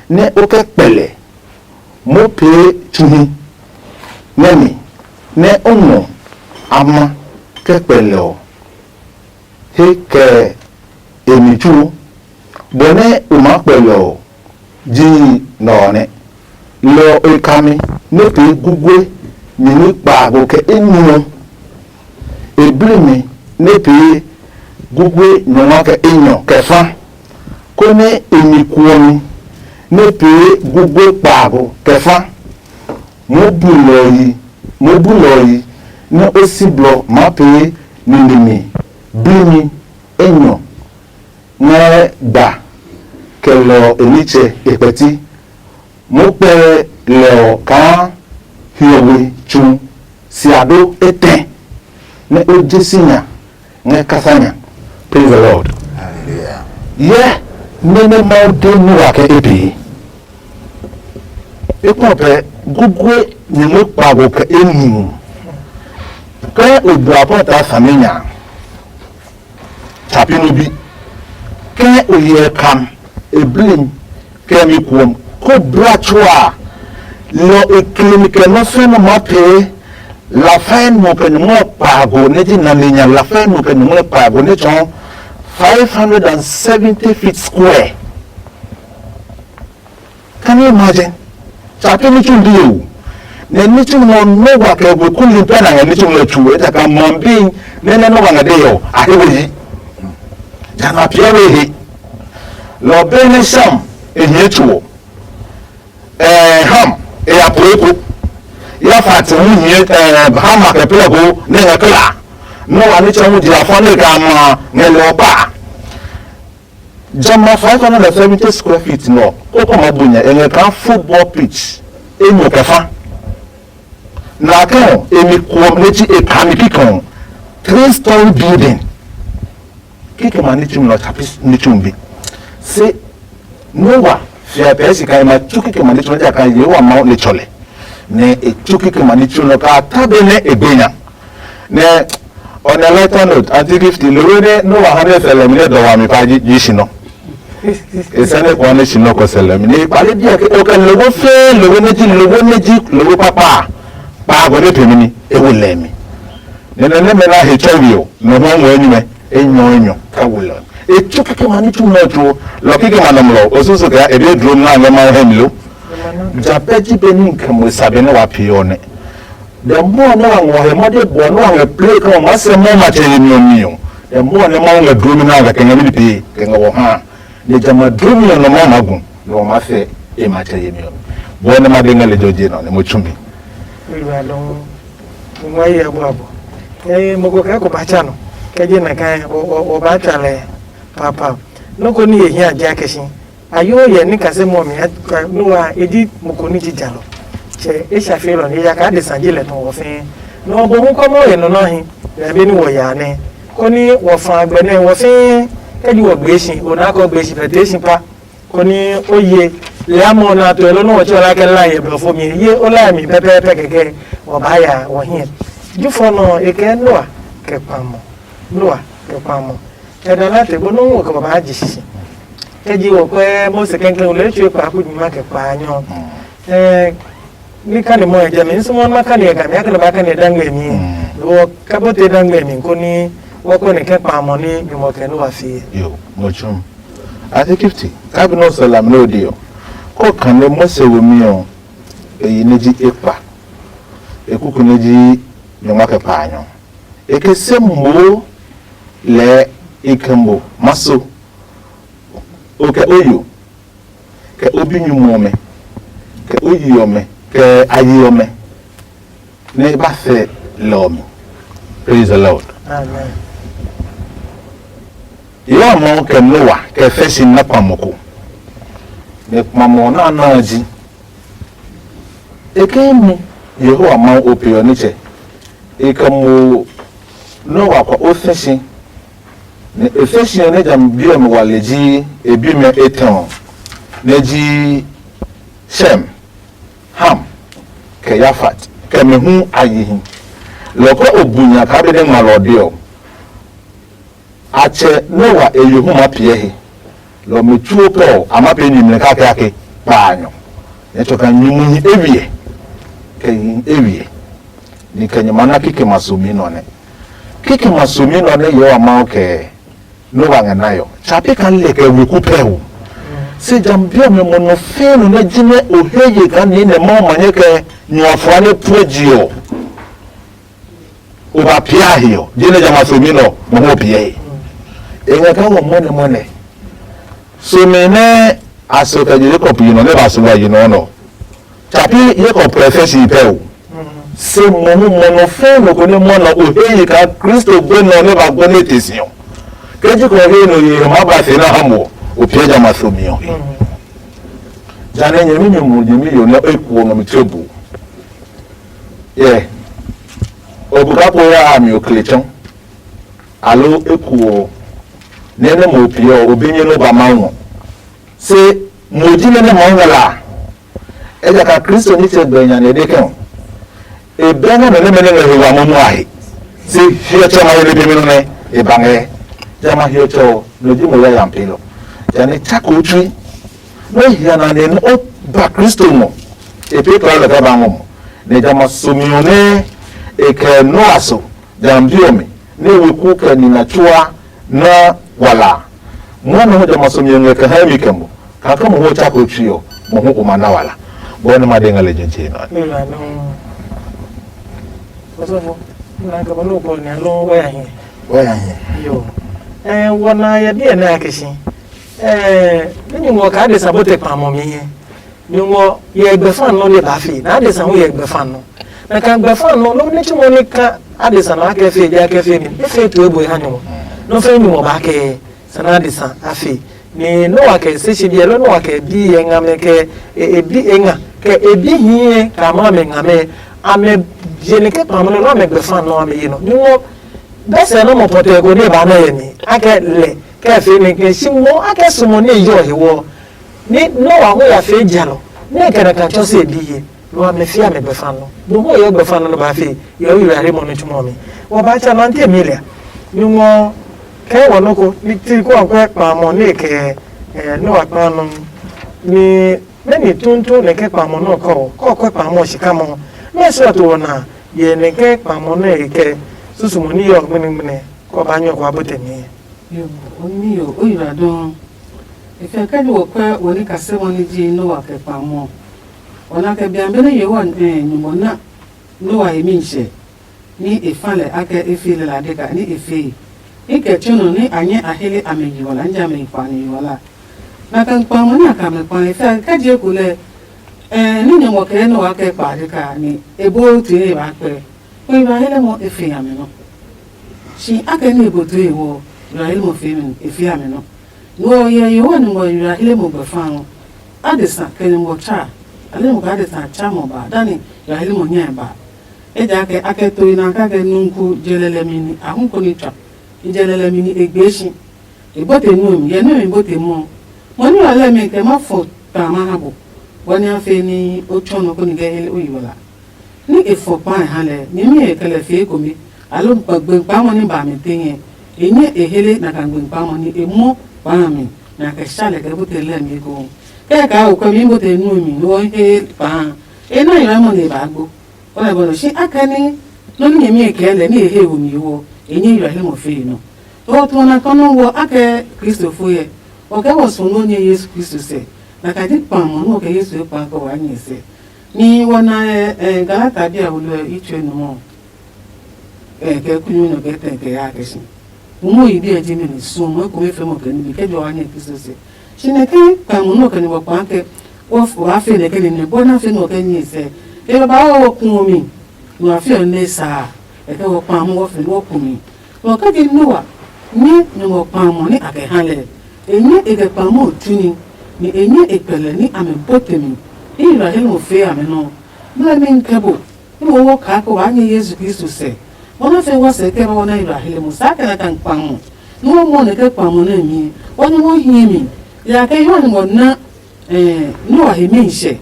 nɛ o kɛ kpɛlɛ mo pee tsuhi ngɛ mi nɛ o ngɔ a ma kɛ kpɛlɛ ɔ he kɛ e mi tsuo. Bɔ nɛ o maa kpɛlɛ ɔ ji nɛ ɔ nɛ. Lɔ ɔ e kami nɛ pee gugue nyingmi kpaago kɛ enyɔ ɔ. E bli mi nɛ pee gugue nyɔngma kɛ enyɔ kɛ fa, konɛ e mi kuɔ mi nɛ pee gugue kpaago kɛ fa. Moo bulɔ ɔ yi, moo bulɔ ɔ yi nɛ o si blɔ maa pee ni nimi blimi enyɔ ngɛ gba kɛ lɔ ɔ e nitsɛ e kpɛti. Moo kpɛ lɛ ɔ kaa hiɔwe tsu siado etɛ nɛ o je si nya ngɛ kasa nya. Praise the Lord. Hyɛ nɛ nɛ Mawu de Noa ke e pee. E kpɔ pɛ gugue nyɛngmɛ kpago kɛ enu. Ke o bua pɔta sane nya. Tsa pi no bi. Ke o hyɛ kam e blim kɛ mi kuɔm ko bra tsuaa. Lɔ e klemi kɛ nɔ fɛ nɔ ma pee. Lafai nɔ kɛ nyɔngmɔ kpaago nɛ ji nane nya lafai nɔ kɛ nyɔngmɔ kpaago nɛ tsɔɔ five hundred and seventy feet square. Can you imagine? Tsa pi ni tsu bi o. Nɛ ni tsu nɔ nɔ wa kɛ we kuli pɛ na ngɛ ni tsu nɔ tsu e taka man bi nɛ nɛ nɔ wa ngɛ de yɔ a he we yi. Jana pia we he. Lɔ be ne sham e hie tsu o. Ɛɛ ham e ya po eko. Ya fa ti hu hie ɛɛ hama kɛ plɛ ko ne ngɛ kla. Nɔ wa ni tsɛ hu di afɔ ne ka ma ngɛ lɔ pa. Jamɛ five hundred and seventy square feet nɔ kókó ma bu nya e ngɛ kaa football pitch enyɔ kɛ fa. Na kɛ ɔ emi kuɔ ne ji e ka mi kikɔ three story building. Kikɛ ma ni tsumi nɔ tsa pi ni tsumi bi. Se Noah fia pɛ si ka ma tsu kikɛ ma ni tsumi ja ka ye wa ma le tsɔlɛ. Ne e tsu kikɛ ma ni tsumi nɔ ka ta be ne e gbe nya. Nɛ on a lighter note, Aunty Gifty, lowe nɛ Noah ha nɛ sɛlɛ mi nɛ dɔ wami pa ji ji shi nɔ. E sɛ nɛ kua nɛ shi nɔ kɔ sɛlɛ mi. Ni kpale bia ke o kɛ lowo fɛɛ lowo nɛ ji lowo nɛ ji lowo kpakpa a, kpaago nɛ pemi ní e wo lɛ mi. Nɛ nɛ nɛ mɛ na he tsɔ we ɔ, nɔ hɔ ngɔ enyuɛ, enyɔ enyɔ kɛ wo lɛ. E tsu kikɛ ma ní tsu nɔ tso, lɔ kikɛ ma nɔmlɔ, o susu kɛ e be dro na ngɛ ma hɛ mi lo. Ja pɛ ji be ní nkɛ mo sa be nɛ wa pee ɔ nɛ. The more nɛ wa ngɔ he mɔde bɔ nɛ wa ngɛ play kɛ wa maa sɛ mɔ matsɛ yemi ɔ mi ɔ, the more nɛ Mawu ngɛ dlomi nɛ wa ngɛ kɛ ngɛ mi pee kɛ ngɛ wɔ ha. Nɛ jamɛ dlomi ɔ nɔ Mawu maa gu nɛ wa maa sɛ e matsɛ yemi ɔ mi. Bɔ nɛ ma de ngɛ lejɛ ɔ je nɔ nɛ mo tsu mi. Ngua ye abo abo. Eh, mo ko kɛ ko ba cha no. Kɛ je na kan o o o ba cha le papa. No ko ni ye hia ja ke shi. Ayo ye ni ka se mo mi no wa e di mo ko ni ji jalo. Che e sha fe lo ni ya ka de san ji le ton wo fe. No bo hu ko mo ye no no hi. Ya be ni wo ya ne. Ko ni wo fa gbe ne wo fe. Kɛ ji wo gbe shi, o na ko gbe shi pe te shi pa. Koni o ye lɛ amo na to elo no wɔ tsi ɔla kɛ la ye blɔfo mi ye o la mi pɛpɛɛpɛ kɛkɛ wɔ ba ya wɔ hiɛ. Jufɔ nɔ e kɛ noa kɛ kpamɔ, noa kɛ kpamɔ. Kɛ da na te gbo no wɔ kɛ wɔ ba ji sisi. Kɛ ji wɔ kɔɛ mose kɛnkɛn wɔ lɛ tsue kpa ku nyuma kɛ kpa nyɔ. Ɛɛ, ni kani mɔ ɛ jɛ mi nsumɔ ma kani ɛ ga mi akɛnɛ ba kani ɛ dangbe mi. Wɔ kabote dangbe mi koni wɔ kɔ ne kɛ kpamɔ ni nyumɔ kɛ noa fie. Yo, mo tsum. Ati fifty, kabi nɔ sɛ lam nɛ odi ɔ, kɔ kane Mose womi ɔ, eyi ne ji ekpa, ekuku ne ji nyɔngma kɛ kpaanyɔ. E ke se moo lɛɛ e kɛ mo maso, o kɛ o yo, kɛ o binyumu ɔmɛ, kɛ o yi ɔmɛ, kɛ a yi ɔmɛ. Nɛ e ba fɛ lɛ ɔ mi. Praise the Lord. Amen. Yehowa Mawu kɛ Noa kɛ fɛ si na kpamɔ ko. Nɛ kpamɔ ɔ na na a ji. E ke mu Yehowa Mawu o pe ɔ nitsɛ. E kɛ mo Noa kɔ o fɛ si. Nɛ e fɛ si ɔ nɛ jami bi ɔmɛ wa le ji e bimɛ etɛ ɔ, nɛ ji Shem, Ham, kɛ Yafat, kɛ mɛ hu a yihi. Lɔ kɛ o bu nya kaa be nɛ ngma lɔ ɔ de ɔ, a tsɛ Noa e yo hu maa piɛ he. Lɔ mi tsuo kɛ ɔ, a ma pee nimli kake ake kpaanyɔ. Nyɛ tsɔ kaa nyumuhi ewiɛ, kɛ yihi ewiɛ, ni kɛ nyɛ ma na kikɛ ma somi nɔ nɛ. Kikɛ ma somi nɔ nɛ Yehowa Mawu kɛ Noa ngɛ na yɔ. Tsa pi kaa lɛ kɛ weku pɛ hu. Se jami bi ɔmɛ mo nɔ fɛɛ nɔ nɛ jinɛ o he ye kaa niinɛ Mawu ma nyɛ kɛ nyuafua nɛ puɛ je ɔ, o ba pia a he ɔ, jinɛ jamɛ a somi nɛ ɔ, mo hu o piɛ he. E ngɛ kaa ngɔ mɔnɛ mɔnɛ. Somi nɛ a so kɛ je Yakob yi nɔ nɛ ba so wa yi nɔ nɔ. Tsa pi Yakob kɛ fɛ si pɛ o. Se mohu mɔ nɔ fɛɛ nɔ ko nɛ mɔ nɔ o he yi kaa Kristo gbe nɔ nɛ ba gbe nɛ te si ɔ. Ke ji kɔ he nɔ ye ma ba se na ha mo, o piɛ jamɛ a so mi ɔ he. Jane nyɛmi nyumu nyɛmi yo nɛ e kuɔ ngɔ mi tue bu. Yɛ, o bu ka po ya a mi o kle tsɔ. Alo e kuɔ nɛ nɛ mo piɛ ɔ, o bi nyɛ nɔ ba ma ngɔ. Se mo ji nɛ nɛ Mawu ngɛ la a. Ejakaa Kristo nitsɛ gbɛ nya nɛ e de ke ɔ, e bɛ ngɛ nɔ nɛmɛ nɛ ngɛ he wa momo a he. Se hiɔtsɛ ma he nɛ bi mi nɔ nɛ e ba ngɛ. Jamɛ a hiɔtsɛ ɔ, nɔ ji mo yayami peelɔ. Jane tsake o tsui. Nɔ hia na nɛ o ba Kristo ngɔ. E pee plaa lɛ kɛ ba ngɔ mɔ. Nɛ jamɛ a so mi ɔ nɛ e kɛ Noa so. Jambi ɔ mi, nɛ weku kɛ nina tsuaa na wala a. Mɔ nɔ hu jamɛ a so mi ɔ ngɛ kɛ ha mi kɛ mo, kaa ke mo hu o tsake o tsui ɔ, mo hu o ma na wala. Bɔ nɛ ma de ngɛ lejɛ je nɔ. Nila nɔ. Osɔfo, na ka ba lo ko ne lo wa ya hin. Wa ya hin. Yo. Eh, wa na ya bi na ke shi. Eh, ni mo ka de sabote pa mo mi. Nyumu ɔ hyɛ gbɛfa nɔ nɛ e baa fee, nɛ adesa hu hyɛ gbɛfa nɔ. Nɛ ka gbɛfa nɔ, nɔ nɛ tsumo nɛ ka adesa nɔ akɛ fee, ja akɛ fee mi, e fee to ebo e ha nyumu. Nɔ fɛɛ nyumu ɔ baa kɛ sa nɛ adesa a fee. Ni Noa kɛ se shi biɛ lɔ Noa kɛ bi yɛ nga mɛ kɛ e e bi e nga kɛ e bi hii kɛ a ma mɛ nga mɛ a mɛ je nɛ kɛ kpamɔ nɛ nɔ a mɛ gbɛfa nɔ a mɛ ye nɔ. Nyumu ɔ bɛ sɛ nɔ mɔ pɔtɛ ko nɛ e baa nɔ yɛ mi akɛ lɛ kɛ fee nɛ kɛ shi mo akɛ sumo nɛ e yɔ he wɔ. Ni Noa hu ya fee jalɔ, nɛ e kɛ na ka tsɔ si e biye, lo amɛ fia mɛ gbɛfa nɔ. Bo hu o yo gbɛfa nɔ nɔ ba fee, yo yi wurare mɔ nɔ tsumɔ mi. Wa ba tsa nante mi lɛ. Nyumu ɔ kɛ wɔ nɔ ko, ni ti ko akwɛ kpa mɔ ne kɛ eh, Noa kpa nɔ. Ni mɛni tuntun nɛ kɛ kpa mɔ nɔ kɔ, kɔ kwɛ kpa mɔ shi ka mɔ. Mɛ sɔ to wɔ na, ye nɛ kɛ kpa mɔ nɛ kɛ susumɔ ni yɔ gbini gbini, kɔ ba nyɔ kɔ abote mi. Yo, o mi yo, o yira dɔɔ. E fɛ kɛ ni wɔ kwɛ wɔ ni kasɛmɔ ni ji Noa kɛ kpamɔ. Ɔ na kɛ bia be nɛ Yehowa eh, nyumu na Noa he mi nhyɛ, ni e fa lɛ akɛ e fee lɛ la deka ni e fee. I kɛ tsu nɔ ni a nyɛ a hele a mɛ yi wala, n ja mɛ yi kpa ni yi wala. Na kɛ kpamɔ ni a ka mɛ kpa e fɛ kɛ je ko lɛ, eh, ni nyɛ ngɔ kɛ Noa kɛ kpa deka ni e bo tue e ba kpɛ. Ko yiblahilɛmɔ e fe amɛ nɔ. Shi akɛni e bo due ɔ, yiblahilɛmɔ fee mi e fee amɛ nɔ. Lo ɔ hyɛ Yehowa ningmɔ yiblahilɛmɔ gbɛfa ɔ, adesa kɛ ningmɔ tsa, alɛ mo kɛ adesa tsa mɔ ba dani yiblahilɛmɔ nyɛ ba. Ejakaa a kɛ to ina kake nungku je lɛlɛmi ni a hu ko ni tswa. I je lɛlɛmi ni e gbee si. E bote nue mi, yɛ nue mi bote mɔ. Mo ní ɔ lɛ mi kɛ ma fɔ kpa ma ha bo. Bɔ ní a fe ní o tsɔ nɔ kó ní kɛ hele o yi wala. Ní e fɔ kpa e ha lɛ, ní mi e kɛ lɛ fee kome. Alo gbe kpa mɔ ní ba mi te nyɛ. E nyɛ e hele na ka gbe kpa mɔ ní e mɔ kpa mi, na kɛ sha lɛ kɛ bote lɛ mi ko. Kɛ ka o kɛ mi bote nue mi, no he kpa. E na yɔ mɔ ne ba gbo. Ona bɔnɔ shi akɛni nɔ́ nɛ nyɛmi e kɛɛ lɛ ní e he we mi ɔ, e nyɛ yua he mɔ fee nɔ. Lɔ ɔ tuɔ na kɔnɔ wɔ akɛ Kristofo yɛ, ɔ kɛ wɔ suɔ nɔ́ nyɛ Yesu Kristo sɛ, na ka ji kpa mɔ nɛ ɔ kɛ Yesu e kpa kɛ waa nyɛ sɛ. Ni wɔ na ɛ Galata bi a wolo ɛ i tsue nɔ ɔ, ɛ kɛ kúnyɔ nɔ kɛ tɛ kɛ ya kɛ si. Mumɔ yi bi ɛ ji mi ni suɔ mɔ ekomɛ fɛ mɔ kɛ nibi kɛ jɔ wa nyɛ Kristo se. Shi nɛ ke kpɛngɔ nɔ kɛ ni wɔ kpaa kɛ wɔ waa fe nɛ kɛ ni nɛ bɔ na fe nɔ kɛ nyɛ sɛ. E ba ba wɔ wɔ kuɔ mi. Nɔ afi ɔ ne sa. E kɛ wɔ kpaa mɔ wɔ fe wɔ ku mi. Nɔ kɛ ke Noa ni nyɔngɔ kpaa mɔ ni a kɛ ha lɛ. E nyɛ e kɛ kpaa mɔ tu ni. Ni e nyɛ e kpɛlɛ ni a mɛ bote mi. Israel he mo fe a mɛ nɔ. Nɔ mi kɛ bo. Ni wo wo kaa ko waa nyɛ Yesu Kristo sɛ. Wɔ na fɛ wɔ sɛ kɛ ba wɔ na yi ba hele mo sa kɛ na kan kpa mo. Ni wɔ mo ne kɛ kpa mo ne mi. Wɔ ni wɔ hie mi. Ya kɛ yɔ ni wɔ na eh ni wɔ he mi nhyɛ.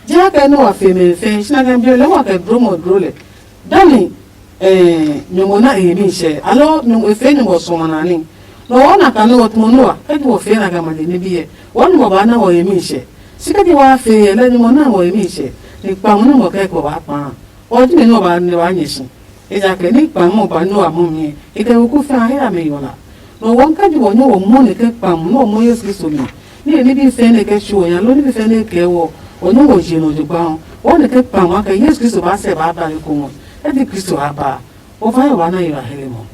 Ja kɛ ni wɔ fe mi fɛ shi na kan bi le wɔ kɛ dro mo dro le. Dani eh nyɔngɔ na he mi nhyɛ. Alo nyɔngɔ fe nyɔngɔ sɔmɔ na ni. No wɔ na kan ni wɔ tumo no wa. Kɛ ni wɔ fe na kan ma de ni bi yɛ. Wɔ ni wɔ ba na wɔ he mi nhyɛ. Si kɛ ni wɔ fe yɛ lɛ ni wɔ na wɔ he mi nhyɛ. Ni kpa mo ni wɔ kɛ kɔ ba kpa. Ɔ ji mi nɛ ɔ ba nɛ waa nyɛ si. Ejakaa ní kpa mɔ ba nɛ wa mɔ mi, e kɛ wo ku fɛ a he ya mi yɔ la. Nɔ wɔ ka ji wɔ nyɛ wɔ mɔ ne kɛ kpa mo nɛ ɔ mɔ Yesu Kristo mi. Ní e ní bi fɛ ne kɛ tsu ɔ nya lo ní bi fɛ ne kɛ wɔ, wɔ nyɛ wɔ je nɔ jogba ɔ. Wɔ ne kɛ kpa mo a kɛ Yesu Kristo ba sɛ ba ba ko ngɔ. E di Kristo a ba. O va yɛ wa na yi wa hele mo.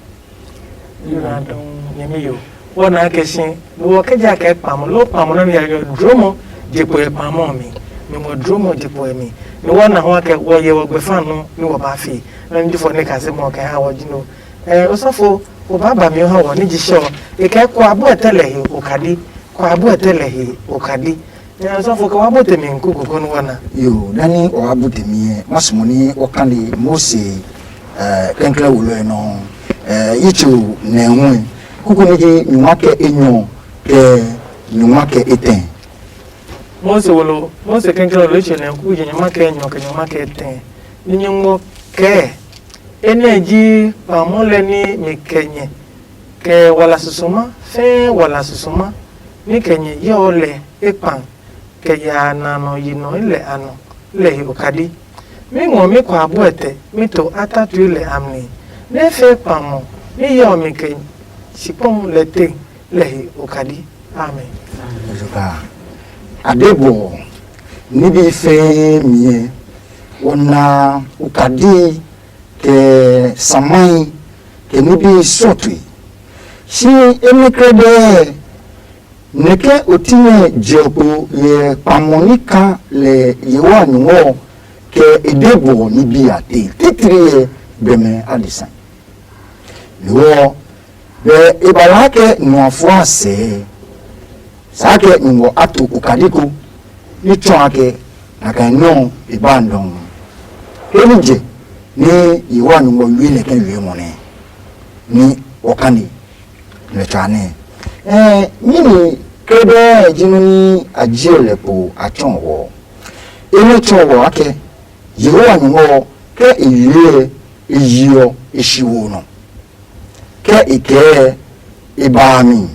Ina dong nyɛmi yo. Wɔ na kɛ si ni wɔ kɛ ja kɛ kpamɔ lo kpamɔ na ni ya yo dromo je kpo kpamɔ mi. Mi mo dromo je kpo mi. Ni wɔ na ho kɛ wɔ ye wɔ gbe fa no ni wɔ ba fi. Na ni fɔ ne ka se mo kɛ ha wɔ jino. Eh, osɔfo, o ba ba mi ha wɔ ni ji sho. E kɛ kwa bu etele he o kadi. Kwa bu etele he o kadi. Nyɛ sɔfo kɛ wa bote mi kuku ko nua na. Yo, nani o wa bote mi ɛ, ma sumo ni o kani Mose, eh, kɛnklɛ wolo ɛ nɔ, eh, yitso nɛ hu ɛ. Kuku ni ji nyuma kɛ enyɔ kɛ nyuma kɛ etɛ. Mose wolo, Mose kɛnklɛ wolo yitso nɛ kuku ji nyuma kɛ enyɔ kɛ nyuma kɛ etɛ. Ni nyungbo kɛ enɛ ji pamɔ lɛ ni mi kɛ nyɛ kɛ wala susuma fɛɛ wala susuma. Ní kɛ nyɛ yɛɔ lɛ ekpa kɛ yaa na nɔ yi nɔ lɛ a nɔ lɛ he okadi. Mi ngɔ mi kua buɛtɛ mi to a tatui lɛ a mli, nɛ e fɛ kpa mɔ ní yɛɔ mi kɛ sikpɔm lɛ te lɛ he okadi. Amen. Adebɔ nibi fɛɛ miɛ, wɔ na okadi kɛ samai kɛ nibi sɔtui. Shi emi krɛdɛɛ nɛkɛ oti nɛ je ɔ kpo yɛ kpamɔ ní ka lɛ Yehowa nyɔngɔ kɛ e de bɔ ní bi a te titiri yɛ gbɛmɛ adesa. Lo ɔ, bɛ e ba laa kɛ nua fua sɛɛ. Saa kɛ nyungɔ a to okadi ko ní tsɔ a kɛ nakai nɔ́ e ba ndɔŋ. Ke ní je ní Yehowa nyungɔ wie lɛ kɛ wie mɔ nɛ ní ɔ kani lɛ tsɔ a nɛ. Ɛɛ, nyɛmi kɛdɛɛ ji nɔ ní a jiɔ lɛ po a tsɔ wɔ. E nɔ tsɔ wɔ akɛ Yehowa nyungɔ ɔ, kɛ e wie ɔ, e yi ɔ, e shi wo nɔ. Kɛ e kɛɛ e ba a mi,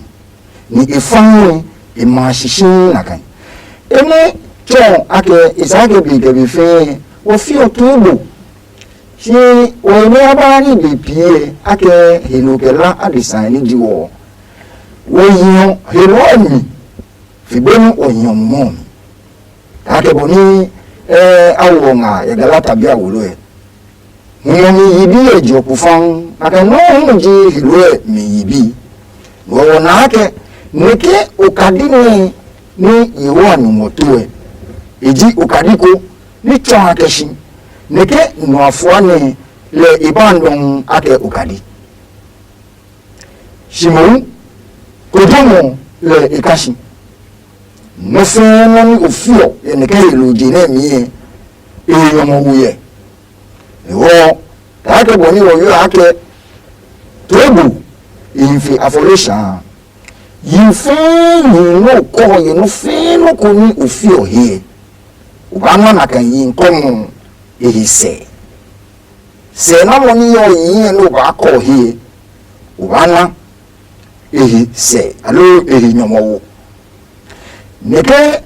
ni e fa hu e ma a shishihi nakai. E nɛ tsɔ akɛ e saa kɛ be kɛ be fɛɛ, wɔ fi ɔ tuu bo. Shi wɔ nɛ a ba ní be piɛ akɛ he nɔ kɛ la adesa ní ji wɔ. Wɔ yi ɔ he nɔ ɔ mi, fi benu wɔ yi ɔ mumɔ mi. Kake bɔ ní a wɔ nga yɛ Galata bi a wolo ɛ. Mumi ɔ mi yibi yɛ jɔ kpo faŋ, kake nɔuu ji hilo ɛ mi yibi. Wɔ wɔ naa kɛ nɛ ke okadi nɛ ní Yehowa nɔ ngɔ to ɛ, e ji okadi ko ní tsɔ ha kɛ shi, nɛ ke nɔ afua nɛ lɛ e ba nɔ akɛ okadi. Shi mohu, kojomɔ lɛ e ka si. Nɔ fɛɛ nɔ ni o fiɔ yɛ nɛ kɛ he lo je nɛ mi ɛ, e he nyɔmɔ wo yɛ. Ewɔ, taa kɛ bɔ ni wɔ yɔ akɛ, to bu e hi fe afɔle shaa. Yi fɛɛ yi nɔ kɔ yɛ nɔ fɛɛ nɔ ko ni o fiɔ he ɛ, o ba na na kan yi kɔmɔ e he sɛ. Sɛ na mɔ ni yɔ yi ɛ nɔ ba kɔ he, o ba na e he sɛ aloo e he nyɔmɔ wo. Nɛkɛ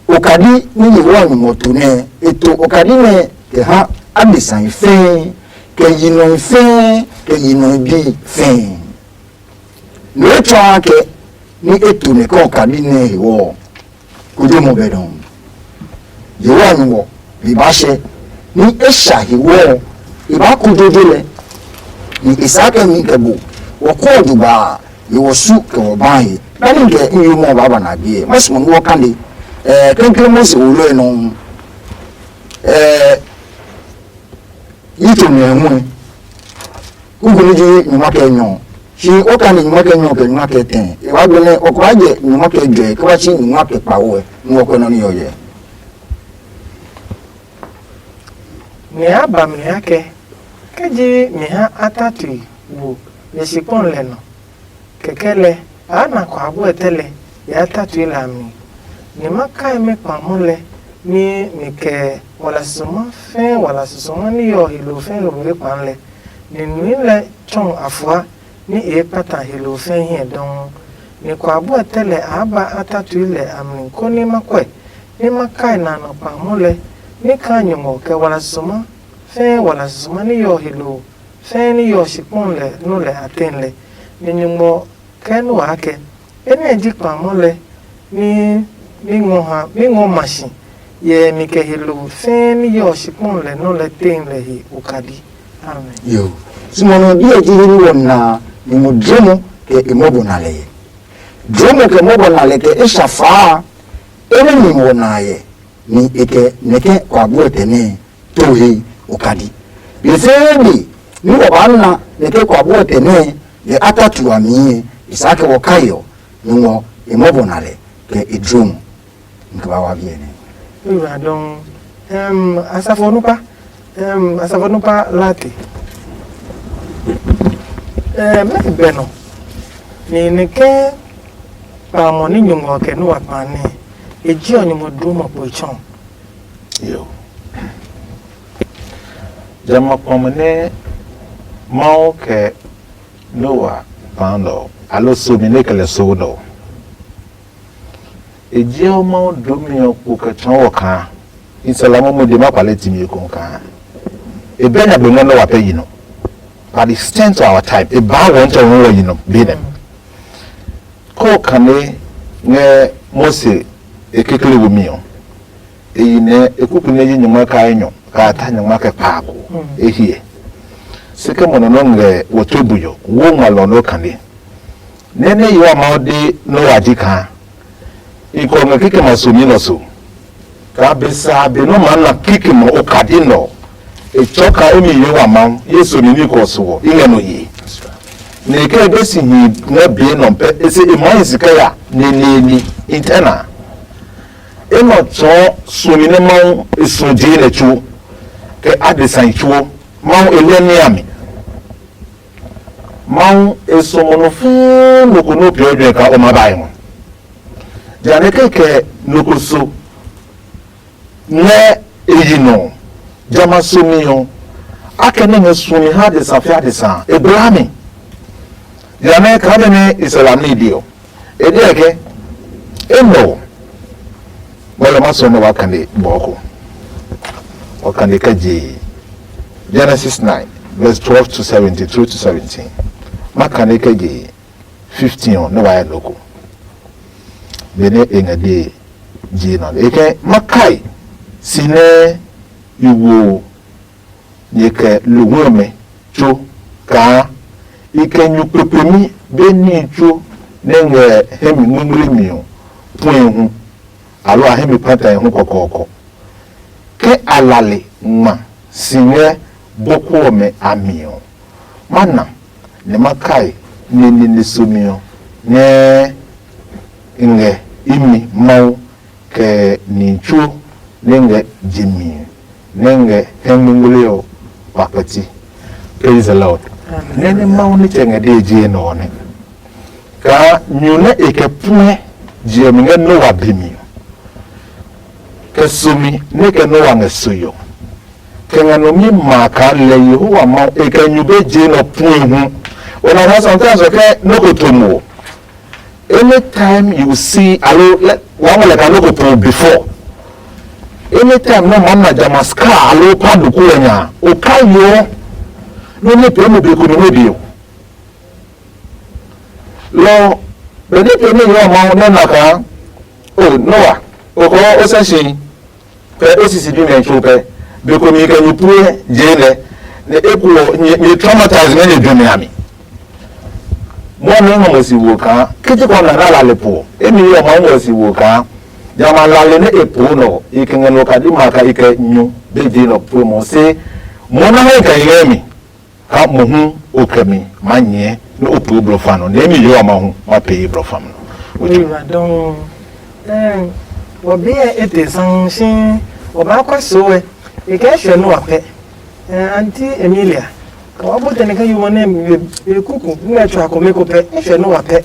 okadi ni Yehowa nyɔmɔ to nɛ e to okadi nɛ kɛ ha adesai fɛɛ, kɛ yi nɔi fɛɛ, kɛ yi nɔi bi fɛɛ. Nɔ e tsɔɔ akɛ ni e to nɛkɛ okadi nɛ he wɔ ɔ, kojo mɔ bɛ dɔ. Yehowa nungɔ mi ba hyɛ ni e sha he wɔ ɔ, e ba kojojo lɛ, ni e saa kɛ mi kɛ bo wɔ kɔɔ jugba a, ye wɔ su kɛ wɔ ba he. Mɛni kɛ n yi mɔ ba ba na gbe ɛ ma si mɔ ni wɔ kane. Ɛɛ kɛnkɛn mose wo lɔ ɛ nɔ. Ɛɛ yi to mi ɛ hu ɛ. Kuku ni ji nyuma kɛ nyɔ. Shi o ka ni nyuma kɛ nyɔ kɛ nyuma kɛ tɛ e wa gbe nɛ o ko wa jɛ nyuma kɛ jɔ e ke wa si nyuma kɛ kpawo ɛ nu ɔ kɛ nɔ ni yɔ yɛ. Nɛ a ba mli akɛ, kɛ ji mi ha a tatui wo nyɛ shikpɔn lɛ nɔ, kɛkɛ lɛ a na kɔ abɔɛ tɛ lɛ yɛ a tatui lɛ a mi. Ni ma kai mɛ kpamɔ lɛ, ni mi kɛ wala susuma fɛɛ wala susuma ni yɔ he lo fɛɛ lo were kpaa lɛ, ni nui lɛ tsɔɔ afua ni e kpata he lo fɛɛ hiɛ dɔuu. Ni kɔ abɔɛ tɛ lɛ a ba a tatui lɛ a mi, konɛ ma kuɛ, ni ma kai na nɔ kpamɔ lɛ, ni kaa nyɔngɔ kɛ wala susuma fɛɛ wala susuma ni yɔ he lo fɛɛ ni yɔ shikpɔn lɛ nɔ lɛ a tɛn lɛ. Ni nyugbɔ kɛ nɛ waa kɛ, enɛ ji kpamɔ lɛ ni mi ngɔ ha mi ngɔ ma si yɛ mi kɛ he lo fɛɛ ni yɔ shikpɔn lɛ nɔ lɛ tɛn lɛ he okadi. Amen. Yo, simɔnɔ biɛ ji he ni wɔ na nyumu dromɔ kɛ e mɔbɔ na lɛ yɛ. Dromɔ kɛ mɔbɔ na lɛ kɛ e sha faa e nɛ nyumu wɔ na yɛ. Ni e kɛ nɛkɛ kɔ abúɔ tɛ nɛ to he okadi. Be fɛɛ be ní wɔ baa na nɛkɛ kɔ abúɔ tɛ nɛ yɛ a ta tu a mi ɛ, e saa kɛ wɔ kai ɔ, nungɔ e mɔbɔ na lɛ kɛ e dlɔmɔ. Nke ba wa biɛ nɛ. Wura dɔn. Em, asafo nupa. Em, asafo nupa lati. Em, mɛ bɛ nɔ. Ni nɛkɛ kpamɔ ni nyungɔ kɛ nu wa kpa nɛ. E ji ɔ nyungɔ dlɔmɔ kpo e tsɔn. Yo. Jamɛ kpɔmɔ nɛ Mawu kɛ Noa pã nɔ, alo somi nɛ kɛ lɛ so nɔ. E jiɛ ɔ Mawu domi ɔ kpo kɛ tsɔɔ wɔ kaa, Isalamu mo de ma kpale timi ko kaa. E bɛ nya be ngɔ Noa pɛ yi nɔ. But it's ten to our time. E baa wɔ ntsɛ wɔ yi nɔ be nɛ. Ko kane ngɛ Mose e kekle wo mi ɔ. Eyi nɛ e kuku nɛ yi nyɔngma ka enyɔ ka ta nyɔngma kɛ kpaa ko. E hiɛ. Se kɛ mɔ nɔ nɔ ngɛ wɔ tue buyɔ wo ngma lɔ nɔ kane. Nɛ nɛ yi wa ma de nɔ wa ji kaa. I kɔ ngɛ kikɛ ma so mi nɔ so. Ka be sa be nɔ ma na kikɛ mɔ o ka di nɔ. E tsɔ ka emi yi wa ma ye so mi ni kɔ so wɔ i ngɛ no yi. Ne ke be si hi ngɛ be nɔ pɛ e se e ma yi sika ya ne ne ni internal. Enɔ tsɔɔ suɔmi nɛ Mawu e suɔ je lɛ tsuo, kɛ adesa tsuo, Mawu e lɛ ní a mi. Mawu e suɔmɔ nɔ fɛɛ nɔ ko nɛ o peeɔ juɛ kaa o ma bae ngɔ. Jane kɛkɛ nɔ ko so ngɛ e yi nɔ, jamɛ a so mi ɔ, akɛ nɛ ngɛ suɔmi ha adesa fɛ adesa a, e bla mi. Jane kaa nɛ nɛ Israel ní de ɔ, e deɛ ke, enɛ ɔ, Bɔlɛ ma sɔ nɛ wa kane bɔɔ ko. Wa kane kɛ je Genesis nine, verse twelve to seventeen, through to seventeen. Ma kane kɛ je fifteen ɔ, nɛ wa yɛ nɔ ko. Benɛ e ngɛ de je nɔ. E kɛ ma kai si nɛ i wo nyɛ kɛ lohwe ɔmɛ tso kaa i kɛ nyu kpekpemi be níhi tsuo nɛ ngɛ hɛ mi ngmingli mi ɔ puɛ hu, aloo a hɛ mi kpata hu kɔkɔɔkɔ. Ke a lale ngma si ngɛ bɔku ɔmɛ a mi ɔ, ma na nɛ ma kai nɛ nine somi ɔ nɛ i ngɛ imi Mawu kɛ ni tsuo nɛ ngɛ je mi nɛ ngɛ hɛ ngmingli ɔ pa kpɛti. Praise the Lord. Nɛ nɛ Mawu nitsɛ ngɛ dee je nɛ ɔ nɛ kaa nyu nɛ e kɛ puɛ je ɔ mi ngɛ Noa be mi ɔ, kɛ somi nɛ kɛ Noa ngɛ soe ɔ, kɛ ngɛ nɔ mi ma kaa lɛ Yehowa Mawu e kɛ nyu be je nɔ puɛ hu. Ona ha sometimes ɔ kɛ nɔ ko to mo. Anytime you see alo wa mo lɛ ka nɔ ko po before. Anytime nɔ ma na jama ska alo pa duku lɛ nya o ka yo. No ne pe mo be ko no be o. Lɔ bɛ ní pee ní yɔɔ Mawu nɛ na kaa o Noa o kɔɔ o sɛ si pɛ o sisi bimɛ tso pɛ be ko mi kɛ nyupue jee lɛ nɛ eko ɔ nyɛ traumatize ngɛ nyɛ jɔmɛ a mi. Mɔ nɛ ngɔ mo si wo kaa kiti kɔ na na lale po emi yɔɔ Mawu ngɔ si wo kaa jama lale nɛ e po nɔ i kɛ ngɛ nɔ kadi ma ka i kɛ nyu be je nɔ pue mɔ se mɔ na hɛ kɛ yi ngɛ mi. Ha mohu o kɛ mi maa nyɛɛ nɛ o pue blɔ fa nɔ nɛ emi yɔɔ a mahu ma pee blɔ fa nɔ. Oyiwladɔɔ. Ɛɛ, wɔ bi ɛ ete sɔŋ shi wɔ baa kɔ so wɛ e kɛ shwɛ nu wa pɛ. Ɛɛ, anti Emilia, ka wa bo tɛne kɛ yumɔ nɛ mi be kuku nɛ tsɔ akome ko pɛ e shwɛ nu wa pɛ.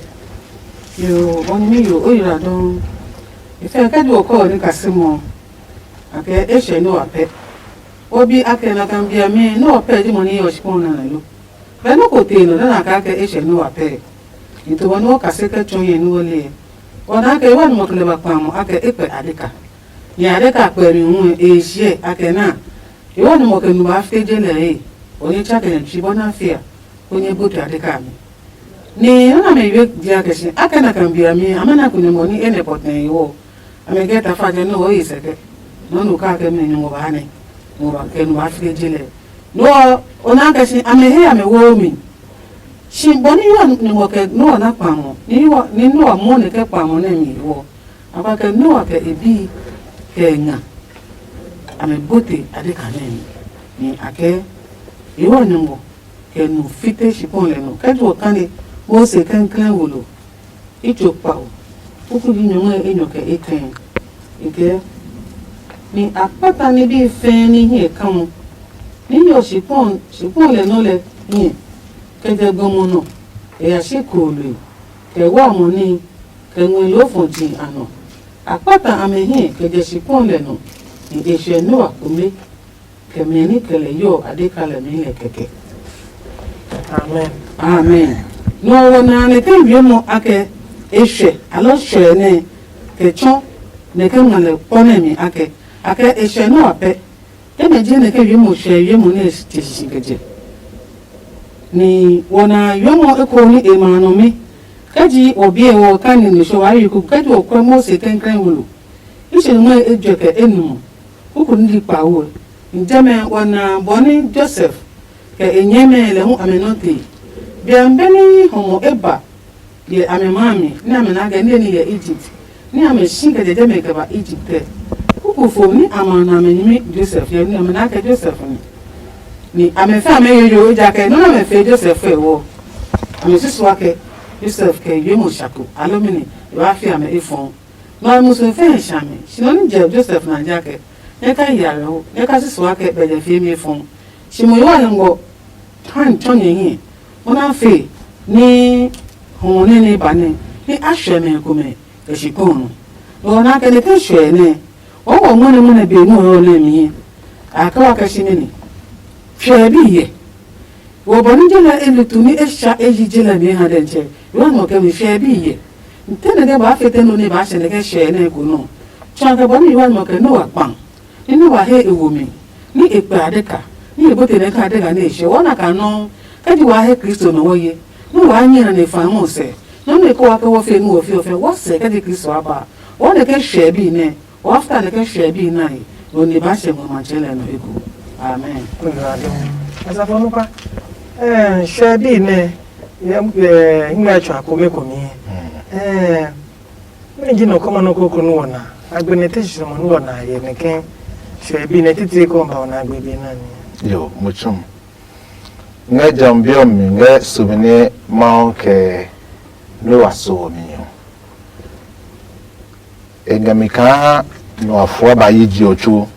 Yo, bɔ ni mi yo, oyiwladɔɔ. Ifɛ kɛ ju okɔ ni kasi mɔ. Akɛ e shɛ Noa pɛ. O bi akɛ na kan bia mi Noa pɛ ji mo ni yɔ shikpɔn na na lo. Bɛ no ko te no na na ka akɛ e shɛ Noa pɛ. Ni to bɔ no ka se kɛ tsɔ yɛ no le. O na akɛ wa ni mo kle ba kpa mo akɛ e pɛ adeka. Ni adeka pɛ mi hu e shie akɛ na. E wa ni mo ke nu ba fite je lɛ e. O ni cha kɛ ne chi bɔ na fia. Ko nye butu adeka mi. Ni nɔ́ nɛ mɛ yue dia kɛ si akɛ na kan bia mi amɛ na kune mɔ ní enɛ pɔtɛɛ he wɔ. Amɛ kɛ tafa jɛ nɔ́ ɔ yi sɛkɛ. Nɔ́ nu kaa kɛ mɛ nyɔngɔ baa nɛ. Mo ba kɛ nu baa fie je lɛ. Nɔ́ ɔ na kɛ si amɛ he amɛ wo mi. Si bɔ ní yua nyɔngɔ kɛ nɔ́ ɔ na kpa mɔ ní nɔ́ ɔ mɔ nɛ kɛ kpa mɔ nɛ mi wɔ. A kpa kɛ nɔ́ ɔ kɛ e bi kɛ e nga. Amɛ bote a de ka nɛ mi. Ni a kɛ e wɔ nyɔngɔ. Kɛ nu fite shikpɔn lɛ nɔ kɛ juɔ kane Mose kɛnklɛn wo lo. I tso kpao kuku ji nyɔngma enyɔ kɛ etɛ. Ikɛ ni a kpata ní bi fɛɛ ní hiɛ kamɔ ní yɔ shikpɔn shikpɔn lɛ nɔ lɛ hiɛ kɛ jɛ gbɔmɔ nɔ. E ya shi kooloi kɛ wa mɔ ní kɛ ngmɛ loo fɔ ji a nɔ. A kpata amɛ hiɛ kɛ jɛ shikpɔn lɛ nɔ ni e hyɛ Noa kome. Kɛ mɛ ní kɛ lɛ yɔɔ a de ka lɛ mi lɛ kɛkɛ. Amen. Amen. Nɔ ɔ na nɛ ke wiemɔ akɛ e hyɛ alɔ hyɛ nɛ kɛ tsɔ nɛ ke ngma lɛ kpɔ nɛ mi akɛ akɛ e hyɛ nɔ a pɛ. Ke mɛ je nɛ ke wiemɔ hyɛ wiemɔ nɛ te sisi kɛ jɛ. Ni wɔ na wiemɔ eko ni e ma nɔ mi. Kɛ ji wɔ bie wɔ ka ni nu sho wa yi ku kɛ ji wɔ kwɛ Mose kɛnkɛn wolo. I se ngmɛ e jɛ kɛ e nu. Kuku ni di kpawo. Njɛmɛ wɔ na bɔ ni Joseph kɛ e nyɛmɛ lɛ hu amɛ nɔ te. Bian bɛ ni hɔmɔ e ba yɛ amɛ maa mi ni amɛ na kɛ niye ni yɛ Egypt. Ni amɛ shi kɛ jɛjɛ mɛ kɛ ba Egypt tɛ. Kuku fo ni a ma na amɛ nyɛmi Joseph yɛ ni amɛ na kɛ Joseph ni. Ni amɛ fɛ amɛ yoyo ejakai nɔ́ nɛ amɛ fee Joseph fɛ wɔ. Amɛ susu akɛ Joseph kɛ yo mo shako alo mini e ba fi amɛ efɔɔ. Nɔ ɔ musu fɛɛ sha mi, shi nɔ ní jɛ Josef na ja kɛ, nyɛ ka yi arɛho, nyɛ ka susu akɛ bɛ jɛ fie mi fɔɔ. Shi mo yo a ngɔ han tsɔ nyɛ hiɛ, mo na fe ní hɔɔ nɛ ní ba nɛ, ní a shwɛ mɛ komɛ kɛ shi kpɔ nɔ. Nɔ ɔ na kɛ nɛ ke shwɛ nɛ, o ngɔ ngɔ nɛ mo nɛ be nɔ ɔ nɛ mi. A kɛ wa kɛ shi mɛ ni. Shwɛ bi yɛ. Wo bɔ ní je lɛ e lutu ní e sha e yi je lɛ mi ha dɛ ntsɛ. Yohane ɔ kɛ mi hyɛ bi yɛ. Nte nɛ kɛ ba fete no ní ba hyɛ nɛ kɛ hyɛ nɛ ko nɔ. Tsɔ kɛ bɔ ní Yohane ɔ kɛ Noa kpã. Ní Noa he e wo mi. Ní e kpɛ adeka. Ní e bote nɛ ka adeka ní e hyɛ. Wɔ na ka nɔ. Kɛ ji wa he Kristo nɔ wɔ ye. Ní wa nyɛ na ne fa mo sɛ. Nɔ ne ko wa kɛ wɔ fe nu wɔ fi ɔ fɛ. Wɔ sɛ kɛ ji Kristo a ba. Wɔ ne kɛ hyɛ bi nɛ. Wɔ afta nɛ kɛ hyɛ bi nai. Nɔ ne ba hyɛ ngɔ matsɛ lɛ nɔ eko. Amen. Asafo nupa. Eh, hyɛ bi nɛ. Yɛ ngmɛ tsɔ akome komi. Eh, mɛ ji nɔ kɔmɔ nɔ koko nu wɔna. Agbene te shi sɔmɔ nu wɔna yɛ ne kɛ hyɛ bi nɛ titi kɔ ba wɔna agbe bi na ni. Yo, mo tsum. Ngɛ jɔmi bi ɔ mi ngɛ sumi nɛ Mawu kɛ Noa so ɔ mi ɔ, e ngɛ mi kaa nɔ afua ba yi je ɔ tsuo.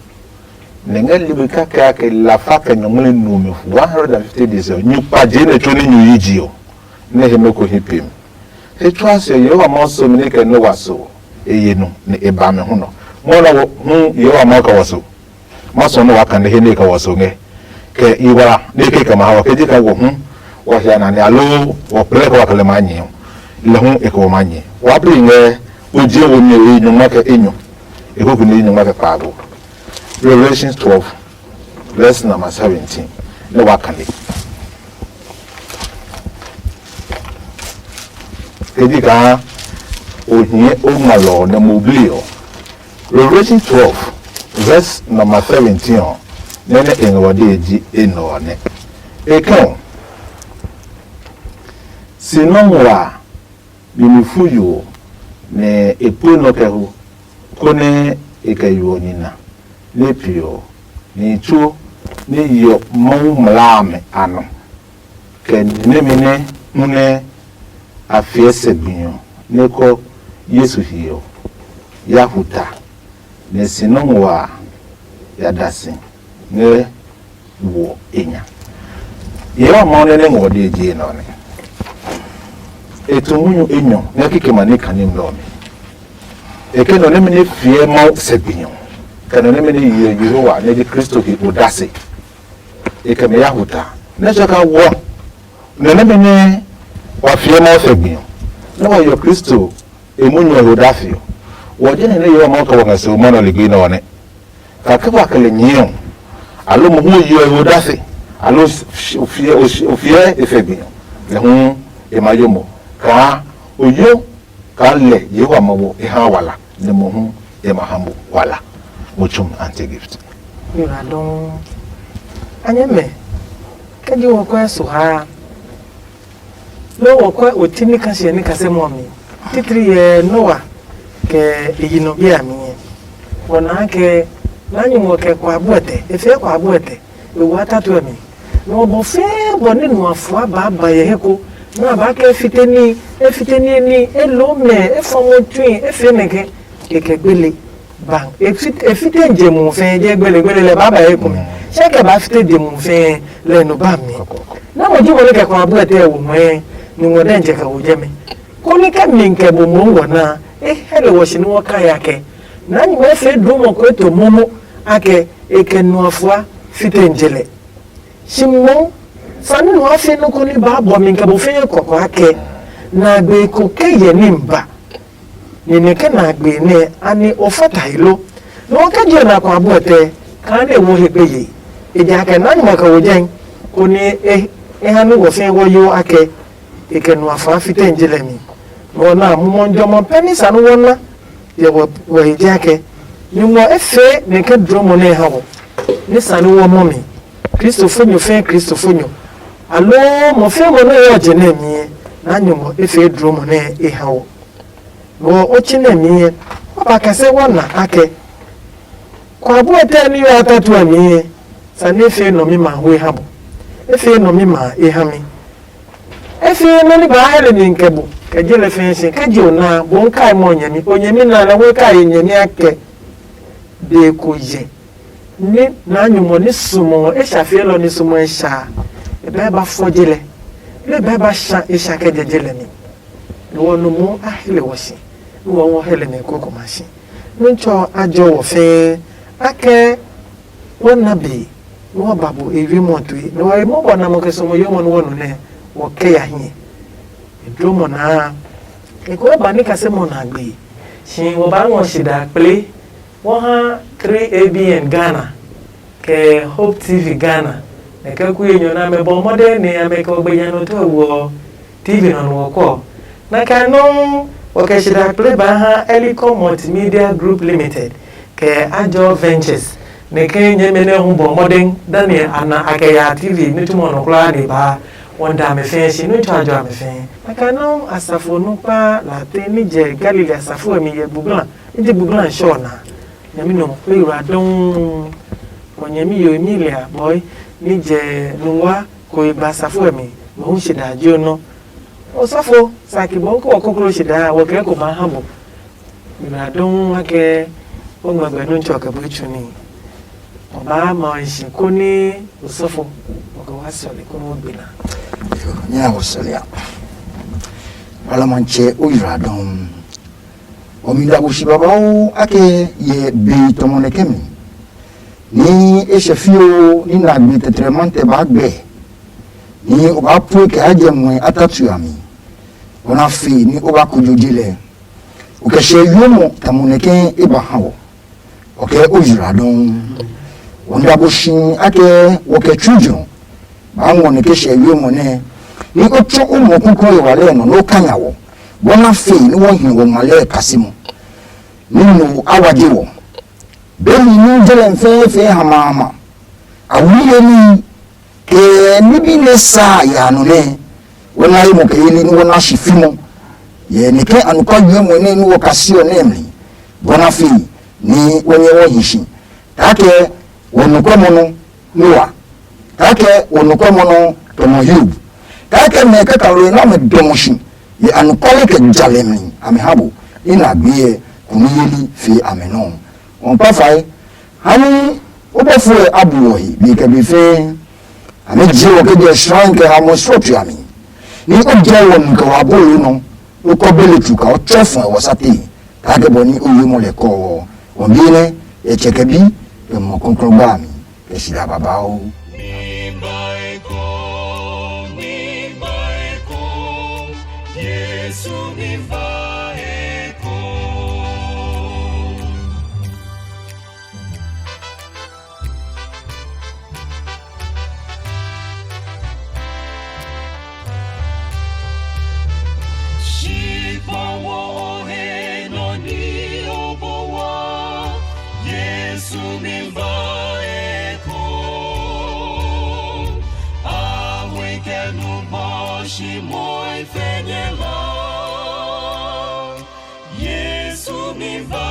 Nɛ ngɛ ligbi kake ake lafa kɛ nyɔngmli numi one hundred and fifty days ɔ, nyu kpa je nɛ tsuo ní nyu yi je ɔ, nɛ he me ko hi pem. He tsuaa se ɔ, Yehowa Mawu so mi nɛ kɛ Noa so ɔ, e ye nu, nɛ e ba mɛ hu nɔ. Mɔ nɛ hu Yehowa Mawu kɛ wɔ so. Ma suɔ nɛ waa kane he nɛ e kɛ wɔ so ngɛ, kɛ i wla nɛ e ke kɛ ma ha wɔ, kɛ je kaa wɔ hu wɔ hia nane, aloo wɔ plɛ kɛ wa kɛ lɛ maa nyɛ ɔ, lɛ hu e kɛ wɔ maa nyɛ. Waa ple ngɛ oje wo mi e nyɔngma kɛ enyɔ, e koko ni nyɔngma kɛ kpaago. Revelation twelve, verse number seventeen. Nɛ waa kane. Kɛ je kaa o hiɛ o ngmalɔ ɔ nɛ mo bli ɔ, Revelation twelve, verse number seventeen ɔ, nɛ nɛ e ngɛ wɔ dee ji enɛ ɔ nɛ. E kɛ̃ ɔ, si nɔ́ ngua mi mi fu yo ɔ, nɛ e pue nɔ kɛ ho, konɛ e kɛ yo ɔ nina nɛ e pee ɔ, nihi tsuo nɛ yeɔ Mawu mlaa amɛ a nɔ, kɛ ni nɛmɛ nɛ hu nɛ a fiɛ sɛ gbi ɔ nɛ kɔ Yesu he ɔ, ya hu ta, nɛ si nɔ́ ngua a ya da si ngɛ wo e nya. Yehowa Mawu nɛ nɛ ngɔ de je nɔ nɛ. E tu munyu enyɔ ngɛ kikɛmɛ ní kane nɔ mi. E ke nɔ nɛmɛ nɛ fiɛ Mawu sɛ gbi ɔ, kɛ nɔ nɛmɛ nɛ yeɔ Yehowa nɛ ji Kristo he odase. E kɛ mɛ ya hu ta. Nɛ tsɔ ka wɔ nɔ nɛmɛ nɛ wa fiɛ Mawu sɛ gbi ɔ, nɛ wa yeɔ Kristo e munyu ɔ he odase ɔ. Wɔ jɛ nɛ nɛ Yehowa Mawu kɛ wɔ ngɛ se o mɔ nɔ ligbi nɛ ɔ nɛ. Kake wa kɛ lɛ nyɛɛ ɔ, aloo mohu o yeɔ he odase, aloo o fiɛ e sɛ gbi ɔ, lɛ hu e ma yo mo. Kaa o yo kaa lɛ Yehowa ma wo e ha wala, nɛ mohu e ma ha mo wala. Mo tsum anti gift. Yura dɔn. Anyɛ mɛ, kɛ ji wɔ kɔɛ so ha. Loo wɔ kɔɛ o ti ní ka siɛ ní kasɛ mɔ mi. Titiri yɛ Noa kɛ e yi nɔ bi a mi nyɛ. Wɔ naa kɛ na nyumu kɛ kwa buɛtɛ, e fɛɛ kwa buɛtɛ. E wa tatu ɛ mi. Nɔ bɔ fɛɛ bɔ ní nua fua baa ba yɛ he ko, nɔ a baa kɛ e fite ní, e fite ní ní, e loo mɛ, e fɔ mo tsui, e fee nɛ kɛ e kɛ gbele. Ba e fite je mu fɛɛ je gbele gbele lɛ baa ba ye kumi. Sɛ kɛ baa fite je mu fɛɛ lɛ no ba mi. Na mo ji mo ne kɛ kɔ abu ɛtɛ wo mɛ ni ngɔ dɛ nje kɛ wo jɛ mi. Koni kɛ mi kɛ bo mo ngɔ na e hɛ le wɔ shi ni wɔ ka ya kɛ. Na nyumu e fee du mo ko eto momo akɛ e kɛ nu afua fite je lɛ. Shi moŋ sane nɔ afe nɔ́ ko nɛ baa bɔ mi kɛ bo fɛɛ kɔkɔ akɛ, na gbe ko kɛ yɛ ní ba. Nɛ nɛ kɛ na gbe nɛ ani o fata he lo? Nɔ kɛ je na kɔ abɔ tɛ kaa nɛ wo he gbeye. Ejakaa na nyuma kɛ wo jɛn, konɛ e ha nɛ wɔ fɛɛ wɔ yo akɛ e kɛ nu afaa fitɛ je lɛ mi. Nɔ na mumɔ jɔmɔ pɛ ní sane wɔ na. Yɛ wɔ he jiakɛ nyumu ɔ e fee nɛ ke dlɔmɔ nɛ e ha wɔ, nɛ sane wɔ mɔ mi. Kristofonyo fɛɛ kristofonyo, aloo mɔ fɛɛ mɔ nɛ yɔ je nɛ miɛ, na nyumu ɔ e fee dlɔmɔ nɛ e ha wɔ. Wɔ o tsi nɛ miɛ, wa ba kɛsɛ wa na akɛ kɔ abu etɛ ni yɔ a tatu a miɛ, sane e fee nɔ mi ma hu e ha bɔ, e fee nɔ mi ma e ha mi. Efee nɔ́ ní baa hɛle mi kɛ bu kɛ je lɛ fɛɛ si kɛ je o naa bo n kai mɔ nyɛmi o nyɛmi na lɛ hu e kai nyɛmi a kɛ. Be ko yɛ ní naa nyumu ɔ ní sumɔ e sha fielɔ ní sumɔ e sha a, e bɛ ba fɔ je lɛ, lɛ bɛ ba sha e sha kɛ je je lɛ mi. Ni wɔ nu mu a hele wɔ si, ni wɔ wɔ hele mi koko ma si. Ní tsɔ a jɔ wɔ fɛɛ akɛ wɔ na be. Nua ba bu e wi mɔ tue nua e mɔ bɔ na mo ke sumo yo mo nuo nu nɛ wɔ kɛ ya hiɛ. E dro mo naa e ko ba ni kase mo na gbe. Shi wɔ ba ngɔ shi da kple wɔ ha three A B N Ghana kɛ Hope T V Ghana. Nɛ kɛ ku ye nyɔ na me bɔ mɔdɛ ne ya me kɛ ogbe nya no to wo T V nɔ nɔ kɔ. Na kɛ nɔŋ wɔ kɛ shi da kple ba ha Eliko Multimedia Group Limited kɛ Ajɔ Ventures. Nɛ ke nyɛmɛ nɛ hu bɔ mɔdɛn dani ana a kɛ ya T V ní tuma nɔ kulaa ne baa wɔn da mɛ fɛɛ shi ní tɔ ajɔ amɛ fɛɛ. A kɛ nɔŋ asafo nukpa late ní jɛ Galilea asafo ɛ mi yɛ bugla ní je bugla nshɔ na. Nyɛmi nɔ pe yura dɔŋŋ. Wɔ nyɛmi yo Emilia bɔi ní jɛ nungwa ko e ba safo ɛ mi, mo hu shi daa je o nɔ. Osɔfo, sa ki bɔ ko ɔ koklo shi daa, wɔ kɛ ko maa ha bo. Mira dɔŋu akɛ o ngmɛgbɛ nu tsɔ kɛ bo tsu ni. O ba ma o shi ko ni osɔfo, o kɛ wa sɔle ko wo gbe na. Nya wo sɔle a. Wala man che o yira dɔŋu. O mi da bo shi baba o akɛ ye be tɔmɔ ne kemi. Ni e hyɛ fioo ní nagbe tɛtrɛmantɛ baa gbɛ, ní o baa pue kɛ a jɛ muɛ a tatu a mi. O na fe ní o ba kojo je lɛ. O kɛ hyɛ wiemɔ tamɔ nɛkɛ e ba ha wɔ. O kɛ o yura dɔŋ. O nda bo shi akɛ wɔ kɛ tsu jɔ baa ngɔ nɛkɛ hyɛ wiemɔ nɛ, ní o tsɔ o mɔ kuku e wa lɛ nɔ nɛ o kanya wɔ, bɔ na fe ní wɔ hi wɔ ma lɛ kasimɔ. Ní no a wa je wɔ. Beni ní je lɛ fɛɛ fɛɛ hamama. A wuli ye ní kɛ ní bi nɛ sa ya nɔ nɛ. Wɔ na ye mɔ kɛ ye ní wɔ na shi fi mɔ. Yɛ ní kɛ anukwa yue mɔ nɛ ní wɔ ka si ɔ nɛ mli. Bɔ na fi ní wɔ nyɛ wɔ hi shi. Taakɛ wɔ nukɔmɔ nɔ Noa. Taakɛ wɔ nukɔmɔ nɔ tɔmɔ Hiob. Taakɛ mɛ kaka lo na mɛ dɔmɔ shi. Yɛ anukɔle kɛ jalɛ mli a mɛ ha bo. Ina gbiɛ kuni yeli fe a mɛ nɔ. Wɔn kpa fae. Hani o bɔfo ɛ a bu wɔ he be kɛ be fɛɛ. A nɛ je wɔ kɛ jɛ shrine kɛ ha mɔ srɔtui a mi. Ni o jɛ wɔ nu kɛ wa bolo nɔ, o kɔ bele tsu ka o tsɔ fɔ wɔ sa te. Kaa kɛ bɔ ni o yi mɔ lɛ kɔ ɔ, wɔ bi nɛ yɛ tsɛ kɛ bi kɛ mɔ kɔnkɔn gba a mi kɛ sida babauu. Yesu mi va eko. Shi kpa wo o he nɔ ni o bo wa, Yesu mi ba eko. A we kɛ nu bɔ shi moi fɛ nyɛ la. Yesu mi va